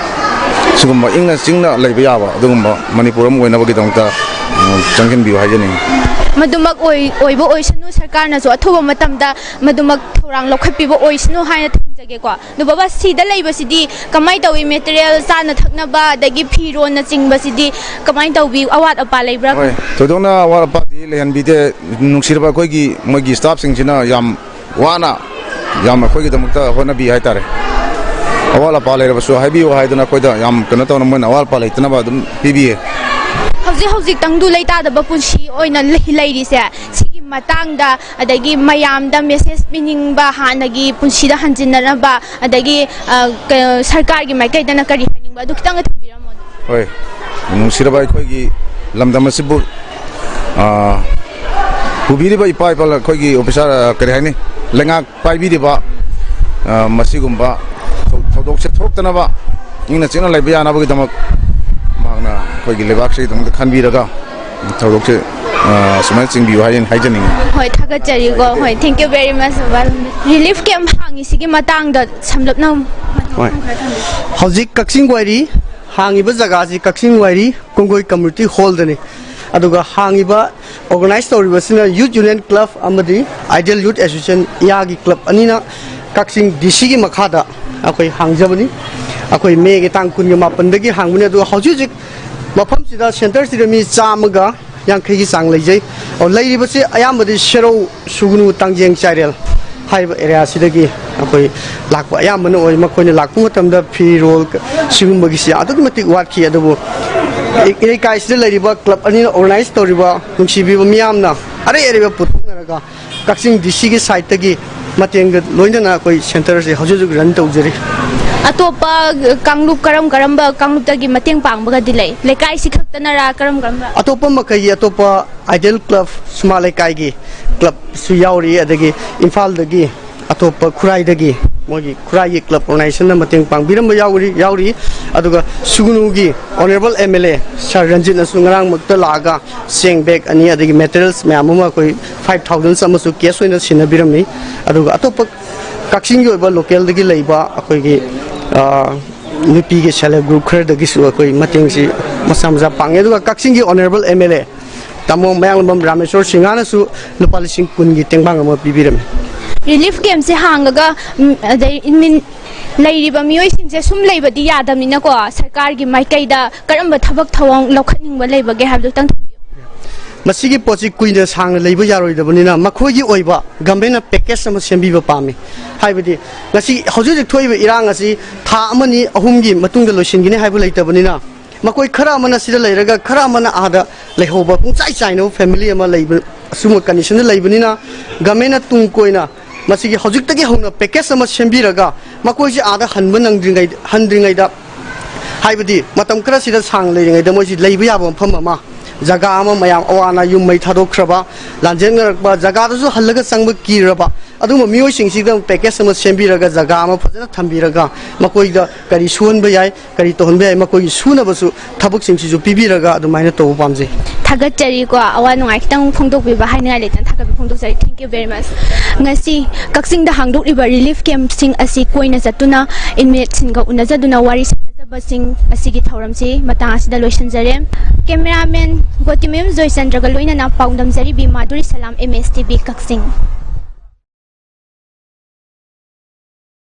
ꯁꯤꯒꯨꯝꯕ ꯏꯪꯅ ꯆꯤꯡꯅ ꯂꯩꯕ ꯌꯥꯕ ꯑꯗꯨꯒꯨꯝꯕ ꯃꯅꯤꯄꯨꯔ ꯑꯃ ꯑꯣꯏꯅꯕꯒꯤꯗꯃꯛꯇ, ꯑ, ꯆꯪꯁꯤꯟꯕꯤꯌꯨ ꯍꯥꯏꯖꯅꯤꯡꯏ꯫ ꯃꯗꯨꯃꯛ ꯑꯣꯏ-, ꯑꯣꯏꯕ ꯑꯣꯏꯁꯅꯨ, ꯁꯔꯀꯥꯔꯅꯁꯨ ꯑꯊꯨꯕ ꯃꯇꯝꯗ ꯃꯗꯨꯃꯛ ꯊꯧꯔꯥꯡ ꯂꯧꯈꯠꯄꯤꯕ ꯑꯣꯏꯁꯅꯨ ꯍꯥꯏꯅ ꯊꯝꯖꯒꯦꯀꯣ꯫ ꯑꯗꯨ ꯕꯕꯥ, ꯁꯤꯗ ꯂꯩꯕꯁꯤꯗꯤ ꯀꯃꯥꯏꯅ ꯇꯧꯏ? ꯃꯦꯇꯔꯤꯌꯦꯜ, ꯆꯥꯅ ꯊꯛꯅꯕ, ꯑꯗꯒꯤ ꯐꯤꯔꯣꯟꯅꯆꯤꯡꯕꯁꯤꯗꯤ ꯀꯃꯥꯏꯅ ꯇꯧꯕꯤ? ꯑꯋꯥꯠ ꯑꯄꯥ ꯂꯩꯕ꯭ꯔꯥ? ꯍꯣꯏ, ꯊꯣꯏꯗꯣꯛꯅ ꯑꯋꯥꯠ ꯑꯄꯥꯗꯤ ꯂꯩꯍꯟꯕꯤꯗꯦ꯫ ꯅꯨꯡꯁꯤꯔꯕ ꯑꯩꯈꯣꯏꯒꯤ, ꯃꯣꯏꯒꯤ ꯁ꯭ꯇꯥꯐꯁꯤꯡꯁꯤꯅ ꯌꯥꯝ ꯋꯥꯅ, ꯌꯥꯝ ꯑꯩꯈꯣꯏꯒꯤꯗꯃꯛꯇ ꯍꯣꯠꯅꯕꯤ ꯍꯥꯏꯇꯥꯔꯦ꯫ ꯑꯋꯥꯠ ꯑꯄꯥ ꯂꯩꯔꯕꯁꯨ ꯍꯥꯏꯕꯤꯌꯨ ꯍꯥꯏꯗꯅ ꯑꯩꯈꯣꯏꯗ ꯌꯥꯝ ꯀꯩꯅꯣ ꯇꯧꯅ, ꯃꯣꯏꯅ ꯑꯋꯥꯠ ꯑꯄꯥ ꯂꯩꯇꯅꯕ ꯑꯗꯨꯝ ꯄꯤꯕꯤꯌꯦ꯫ ꯍꯧꯖꯤꯛ ꯍꯧꯖꯤꯛ ꯇꯪꯗꯨ ꯂꯩꯇꯥꯗꯕ ꯄꯨꯟꯁꯤ ꯑꯣꯏꯅ ꯂꯩ-, ꯂꯩꯔꯤꯁꯦ, ꯁꯤꯒꯤ ꯃꯇꯥꯡꯗ, ꯑꯗꯒꯤ ꯃꯌꯥꯝꯗ ꯃꯦꯁꯦꯖ ꯄꯤꯅꯤꯡꯕ, ꯍꯥꯟꯅꯒꯤ ꯄꯨꯟꯁꯤꯗ ꯍꯟꯖꯤꯟꯅꯅꯕ, ꯑꯗꯒꯤ, ꯑ, ꯀ-, ꯁꯔꯀꯥꯔꯒꯤ ꯃꯥꯏꯀꯩꯗꯅ ꯀꯔꯤ ꯍꯥꯏꯅꯤꯡꯕ, ꯑꯗꯨ ꯈꯤꯇꯪꯒ ꯊꯝꯕꯤꯔꯝꯃꯣꯅꯦ꯫ ꯍꯣꯏ, ꯅꯨꯡꯁꯤꯔꯕ ꯑꯩꯈꯣꯏꯒꯤ ꯂꯝꯗꯝ ꯑꯁꯤꯕꯨ, ꯑ, ꯄꯨꯕꯤꯔꯤꯕ ꯏꯄꯥ ꯏꯄꯥ ꯑꯩꯈꯣꯏꯒꯤ ꯑꯣꯐꯤꯁꯥꯔ, ꯑ, ꯀꯔꯤ ꯍꯥꯏꯅꯤ, ꯂꯩꯉꯥꯛ ꯄꯥꯏꯕꯤꯔꯤꯕ, ꯑ, ꯃꯁꯤꯒꯨꯝꯕ ꯊꯧ-, ꯊꯧꯗꯣꯛꯁꯦ ꯊꯣꯛꯇꯅꯕ, ꯏꯪꯅ ꯆꯤꯛꯅ ꯂꯩꯕ ꯌꯥꯅꯕꯒꯤꯗꯃꯛ ꯃꯍꯥꯛꯅ ꯑꯩꯈꯣꯏꯒꯤ ꯂꯩꯕꯥꯛꯁꯤꯒꯤꯗꯃꯛꯇ ꯈꯟꯕꯤꯔꯒ ꯊꯧꯗꯣꯛꯁꯦ, ꯑ, ꯁꯨꯃꯥꯏꯅ ꯆꯤꯡꯕꯤꯌꯨ ꯍꯥꯏꯅ ꯍꯥꯏꯖꯅꯤꯡꯉꯤ꯫ ꯍꯣꯏ, ꯊꯥꯒꯠꯆꯔꯤꯀꯣ꯫ ꯍꯣꯏ, thank you very much, ꯕꯕꯥ꯫ ꯔꯤꯂꯤꯐ ꯀꯦꯝꯞ ꯍꯥꯡꯉꯤꯁꯤꯒꯤ ꯃꯇꯥꯡꯗ ꯁꯝꯂꯞꯅ ꯍꯣꯏ꯫ ꯍꯧꯖꯤꯛ ꯀꯛꯆꯤꯡ ꯋꯥꯏꯔꯤ ꯍꯥꯡꯉꯤꯕ ꯖꯒꯥꯁꯤ ꯀꯛꯆꯤꯡ ꯋꯥꯏꯔꯤ ꯀꯣꯡꯒꯣꯏ ꯀꯝꯃ꯭ꯌꯨꯅꯤꯇꯤ ꯍꯣꯜꯗꯅꯤ꯫ ꯑꯗꯨꯒ ꯍꯥꯡꯉꯤꯕ, ꯑꯣꯔꯒꯅꯥꯏꯖ ꯇꯧꯔꯤꯕꯁꯤꯅ ꯌꯨꯠ ꯌꯨꯅꯤꯌꯟ ꯀ꯭ꯂꯕ ꯑꯃꯗꯤ ꯑꯥꯏꯗꯤꯌꯦꯜ ꯌꯨꯠ ꯑꯦꯁꯣꯁꯤꯌꯦꯁꯟ, ꯏꯌꯥꯒꯤ ꯀ꯭ꯂꯕ ꯑꯅꯤꯅ ꯀꯛꯆꯤꯡ ꯗꯤ ꯁꯤꯒꯤ ꯃꯈꯥꯗ ꯑꯩꯈꯣꯏ ꯍꯥꯡꯖꯕꯅꯤ꯫ ꯑꯩꯈꯣꯏ ꯃꯦꯒꯤ ꯇꯥꯡ ꯀꯨꯟꯒ ꯃꯥꯄꯟꯗꯒꯤ ꯍꯥꯡꯕꯅꯤ꯫ ꯑꯗꯨꯒ ꯍꯧꯖꯤꯛ ꯍꯧꯖꯤꯛ ꯃꯐꯝꯁꯤꯗ, ꯁꯦꯟꯇꯔꯁꯤꯗ ꯃꯤ ꯆꯥꯝꯃꯒ ꯌꯥꯡꯈꯩꯒꯤ ꯆꯥꯡ ꯂꯩꯖꯩ꯫ ꯑꯣ, ꯂꯩꯔꯤꯕꯁꯤ ꯑꯌꯥꯝꯕꯗꯤ ꯁꯦꯔꯧ, ꯁꯨꯒꯅꯨ, ꯇꯥꯡꯖꯦꯡ, ꯆꯥꯏꯔꯦꯜ ꯍꯥꯏꯔꯤꯕ ꯑꯦꯔꯤꯌꯥꯁꯤꯗꯒꯤ ꯑꯩꯈꯣꯏ ꯂꯥꯛꯄ ꯑꯌꯥꯝꯕꯅ ꯑꯣꯏ꯫ ꯃꯈꯣꯏꯅ ꯂꯥꯛꯄ ꯃꯇꯝꯗ ꯐꯤꯔꯣꯜ ꯁꯤꯒꯨꯝꯕꯒꯤꯁꯤ ꯑꯗꯨꯛꯀꯤ ꯃꯇꯤꯛ ꯋꯥꯠꯈꯤ꯫ ꯑꯗꯨꯕꯨ ꯂꯩꯀꯥꯏꯁꯤꯗ ꯂꯩꯔꯤꯕ ꯀ꯭ꯂꯕ ꯑꯅꯤꯅ ꯑꯣꯔꯒꯅꯥꯏꯖ ꯇꯧꯔꯤꯕ ꯅꯨꯡꯁꯤꯕꯤꯕ ꯃꯤꯌꯥꯝꯅ ꯑꯔꯩ ꯑꯔꯩꯕ ꯄꯨꯊꯣꯛꯅꯔꯒ ꯀꯛꯆꯤꯡ ꯗꯤ ꯁꯤꯒꯤ ꯁꯥꯏꯠꯇꯒꯤ ꯃꯇꯦꯡꯒ ꯂꯣꯏꯅꯅ ꯑꯩꯈꯣꯏ ꯁꯦꯟꯇꯔꯁꯦ ꯍꯧꯖꯤꯛ ꯍꯧꯖꯤꯛ ꯔꯟ ꯇꯧꯖꯔꯤ꯫ ꯑꯇꯣꯞꯄ ꯀꯥꯡꯂꯨꯞ, ꯀꯔꯝ ꯀꯔꯝꯕ ꯀꯥꯡꯂꯨꯞꯇꯒꯤ ꯃꯇꯦꯡ ꯄꯥꯡꯕꯒꯗꯤ ꯂꯩ? ꯂꯩꯀꯥꯏꯁꯤ ꯈꯛꯇꯅꯔꯥ, ꯀꯔꯝ ꯀꯔꯝꯕ? ꯑꯇꯣꯞꯄ ꯃꯈꯩꯒꯤ, ꯑꯇꯣꯞꯄ ꯑꯥꯏꯗꯤꯌꯦꯜ ꯀ꯭ꯂꯕ, ꯁꯨꯃꯥꯡ ꯂꯩꯀꯥꯏꯒꯤ ꯀ꯭ꯂꯕ ꯁꯨ ꯌꯥꯎꯔꯤ, ꯑꯗꯒꯤ ꯏꯝꯐꯥꯜꯗꯒꯤ, ꯑꯇꯣꯞꯄ ꯈꯨꯔꯥꯏꯗꯒꯤ, ꯃꯣꯏꯒꯤ ꯈꯨꯔꯥꯏꯒꯤ ꯀ꯭ꯂꯕ ꯑꯣꯔꯒꯅꯥꯏꯖꯦꯁꯟꯅ ꯃꯇꯦꯡ ꯄꯥꯡꯕꯤꯔꯝꯕ ꯌꯥꯎꯔꯤ ꯌꯥꯎꯔꯤ ꯑꯗꯨꯒ ꯁꯨꯒꯅꯨꯒꯤ ꯑꯣꯅꯔꯦꯕꯜ ꯑꯦꯝ ꯑꯦꯜ ꯑꯦ ꯁꯥꯔ ꯔꯟꯖꯤꯠꯅꯁꯨ ꯉꯔꯥꯡꯃꯛꯇ ꯂꯥꯛꯑꯒ ꯆꯦꯡ ꯕꯦꯒ ꯑꯅꯤ, ꯑꯗꯒꯤ ꯃꯦꯇꯔꯤꯌꯦꯜꯁ ꯃꯌꯥꯝ ꯑꯃ, ꯑꯩꯈꯣꯏ ꯐꯥꯏꯚ ꯊꯥꯎꯖꯟ ꯑꯃꯁꯨ ꯀꯦꯁ ꯑꯣꯏꯅ ꯁꯤꯟꯅꯕꯤꯔꯝꯃꯤ꯫ ꯑꯗꯨꯒ ꯑꯇꯣꯞꯄ ꯀꯛꯆꯤꯡꯒꯤ ꯑꯣꯏꯕ ꯂꯣꯀꯦꯜꯗꯒꯤ ꯂꯩꯕ ꯑꯩꯈꯣꯏꯒꯤ, ꯑ, ꯅꯨꯄꯤꯒꯤ ꯁꯦꯜꯐ ꯍꯦꯜꯞ ꯒ꯭ꯔꯨꯞ ꯈꯔꯗꯒꯤꯁꯨ ꯑꯩꯈꯣꯏ ꯃꯇꯦꯡꯁꯤ ꯃꯆꯥ ꯃꯆꯥ ꯄꯥꯡꯉꯦ꯫ ꯑꯗꯨꯒ ꯀꯛꯆꯤꯡꯒꯤ ꯑꯣꯅꯔꯦꯕꯜ ꯑꯦꯝ ꯑꯦꯜ ꯑꯦ ꯇꯥꯃꯣ ꯃꯌꯥꯡꯂꯝꯕꯝ ꯔꯥꯃꯦꯁꯣꯔ ꯁꯤꯡꯍꯥꯅꯁꯨ ꯂꯨꯄꯥ ꯂꯤꯁꯤꯡ ꯀꯨꯟꯒꯤ ꯇꯦꯡꯕꯥꯡ ꯑꯃ ꯄꯤꯕꯤꯔꯝꯃꯤ꯫ ꯔꯤꯂꯤꯐ ꯀꯦꯝꯞꯁꯦ ꯍꯥꯡꯉꯒ, ꯎꯝ, ꯑꯗꯩ ꯃꯤꯟ-, ꯂꯩꯔꯤꯕ ꯃꯤꯑꯣꯏꯁꯤꯡꯁꯦ ꯁꯨꯝ ꯂꯩꯕꯗꯤ ꯌꯥꯗꯕꯅꯤꯅꯀꯣ, ꯁꯔꯀꯥꯔꯒꯤ ꯃꯥꯏꯀꯩꯗ ꯀꯔꯝꯕ ꯊꯕꯛ ꯊꯧꯑꯣꯡ ꯂꯧꯈꯠꯅꯤꯡꯕ ꯂꯩꯕꯒꯦ ꯍꯥꯏꯕꯗꯨꯇꯪ ꯊꯝꯕꯤꯌꯨ꯫ ꯃꯁꯤꯒꯤ ꯄꯣꯠꯁꯤ ꯀꯨꯏꯅ ꯁꯥꯡꯅ ꯂꯩꯕ ꯌꯥꯔꯣꯏꯗꯕꯅꯤꯅ, ꯃꯈꯣꯏꯒꯤ ꯑꯣꯏꯕ ꯒꯚꯔꯟꯃꯦꯟꯠꯅ ꯄꯦꯀꯦꯖ ꯑꯃ ꯁꯦꯝꯕꯤꯕ ꯄꯥꯝꯃꯤ꯫ ꯍꯥꯏꯕꯗꯤ ꯉꯁꯤ ꯍꯧꯖꯤꯛ ꯍꯧꯖꯤꯛ ꯊꯣꯛꯏꯕ ꯏꯔꯥꯡ ꯑꯁꯤ ꯊꯥ ꯑꯃꯅꯤ ꯑꯍꯨꯝꯒꯤ ꯃꯇꯨꯡꯗ ꯂꯣꯏꯁꯤꯟꯒꯅꯤ ꯍꯥꯏꯕ ꯂꯩꯇꯕꯅꯤꯅ, ꯃꯈꯣꯏ ꯈꯔ ꯑꯃꯅ ꯁꯤꯗ ꯂꯩꯔꯒ ꯈꯔ ꯑꯃꯅ ꯑꯥꯗ ꯂꯩꯍꯧꯕ, ꯄꯨꯡꯆꯥꯏ ꯆꯥꯏꯅꯕ ꯐꯦꯃꯤꯂꯤ ꯑꯃ ꯂꯩꯕ, ꯑꯁꯤꯒꯨꯝꯕ ꯀꯟꯗꯤꯁꯟꯗ ꯂꯩꯕꯅꯤꯅ, ꯒꯚꯔꯟꯃꯦꯟꯠꯅ ꯇꯨꯡ ꯀꯣꯏꯅ ꯃꯁꯤꯒꯤ ꯍꯧꯖꯤꯛꯇꯒꯤ ꯍꯧꯅ ꯄꯦꯀꯦꯖ ꯑꯃ ꯁꯦꯝꯕꯤꯔꯒ ꯃꯈꯣꯏꯁꯤ ꯑꯥꯗ ꯍꯟꯕ ꯅꯪꯗ꯭ꯔꯤꯉꯩ-, ꯍꯟꯗ꯭ꯔꯤꯉꯩꯗ, ꯍꯥꯏꯕꯗꯤ ꯃꯇꯝ ꯈꯔꯁꯤꯗ ꯁꯥꯡꯅ ꯂꯩꯔꯤꯉꯩꯗ ꯃꯣꯏꯁꯤ ꯂꯩꯕ ꯌꯥꯕ ꯃꯐꯝ ꯑꯃ, ꯖꯒꯥ ꯑꯃ, ꯃꯌꯥꯝ ꯑꯋꯥ ꯑꯅꯥ, ꯌꯨꯝ ꯃꯩ ꯊꯥꯗꯣꯛꯈ꯭ꯔꯕ, ꯂꯥꯟꯖꯦꯟꯅꯔꯛꯄ, ꯖꯒꯥꯗꯨꯁꯨ ꯍꯜꯂꯒ ꯆꯪꯕ ꯀꯤꯔꯕ ꯑꯗꯨꯒꯨꯝꯕ ꯃꯤꯑꯣꯏꯁꯤꯡꯁꯤꯗ ꯄꯦꯀꯦꯖ ꯑꯃ ꯁꯦꯝꯕꯤꯔꯒ ꯖꯒꯥ ꯑꯃ ꯐꯖꯅ ꯊꯝꯕꯤꯔꯒ ꯃꯈꯣꯏꯗ ꯀꯔꯤ ꯁꯨꯍꯟꯕ ꯌꯥꯏ, ꯀꯔꯤ ꯇꯧꯍꯟꯕ ꯌꯥꯏ, ꯃꯈꯣꯏꯒꯤ ꯁꯨꯅꯕꯁꯨ ꯊꯕꯛꯁꯤꯡꯁꯤꯁꯨ ꯄꯤꯕꯤꯔꯒ ꯑꯗꯨꯃꯥꯏꯅ ꯇꯧꯕ ꯄꯥꯝꯖꯩ꯫ ꯊꯥꯒꯠꯆꯔꯤꯀꯣ꯫ ꯑꯋꯥ ꯅꯨꯡꯉꯥꯏ ꯈꯤꯇꯪ ꯐꯣꯡꯗꯣꯛꯄꯤꯕ, ꯍꯥꯏꯅꯤꯡꯉꯥꯏ ꯂꯩꯇꯅ ꯊꯥꯒꯠꯄ ꯐꯣꯡꯗꯣꯛꯆꯔꯤ꯫ Thank you very much꯫ ꯉꯁꯤ ꯀꯛꯆꯤꯡꯗ ꯍꯥꯡꯗꯣꯛꯂꯤꯕ ꯔꯤꯂꯤꯐ ꯀꯦꯝꯞꯁꯤꯡ ꯑꯁꯤ ꯀꯣꯏꯅ ꯆꯠꯇꯨꯅ ꯏꯟꯃꯦꯠꯁꯤꯡꯒ ꯎꯅꯖꯗꯨꯅ ꯋꯥꯔꯤ ꯁꯥꯟꯅꯖꯕꯁꯤꯡ ꯑꯁꯤꯒꯤ ꯊꯧꯔꯝꯁꯤ ꯃꯇꯥꯡ ꯑꯁꯤꯗ ꯂꯣꯏꯁꯤꯟꯖꯔꯦ꯫ ꯀꯦꯃꯦꯔꯥꯃꯦꯟ ꯒꯣꯇꯤꯃꯌꯨꯝ ꯖꯣꯏꯆꯟꯗ꯭ꯔꯒ ꯂꯣꯏꯅꯅ ꯄꯥꯎꯗꯝꯖꯔꯤꯕꯤ ꯃꯥꯙꯨꯔꯤ ꯁꯂꯥꯝ, M S T V ꯀꯛꯆꯤꯡ꯫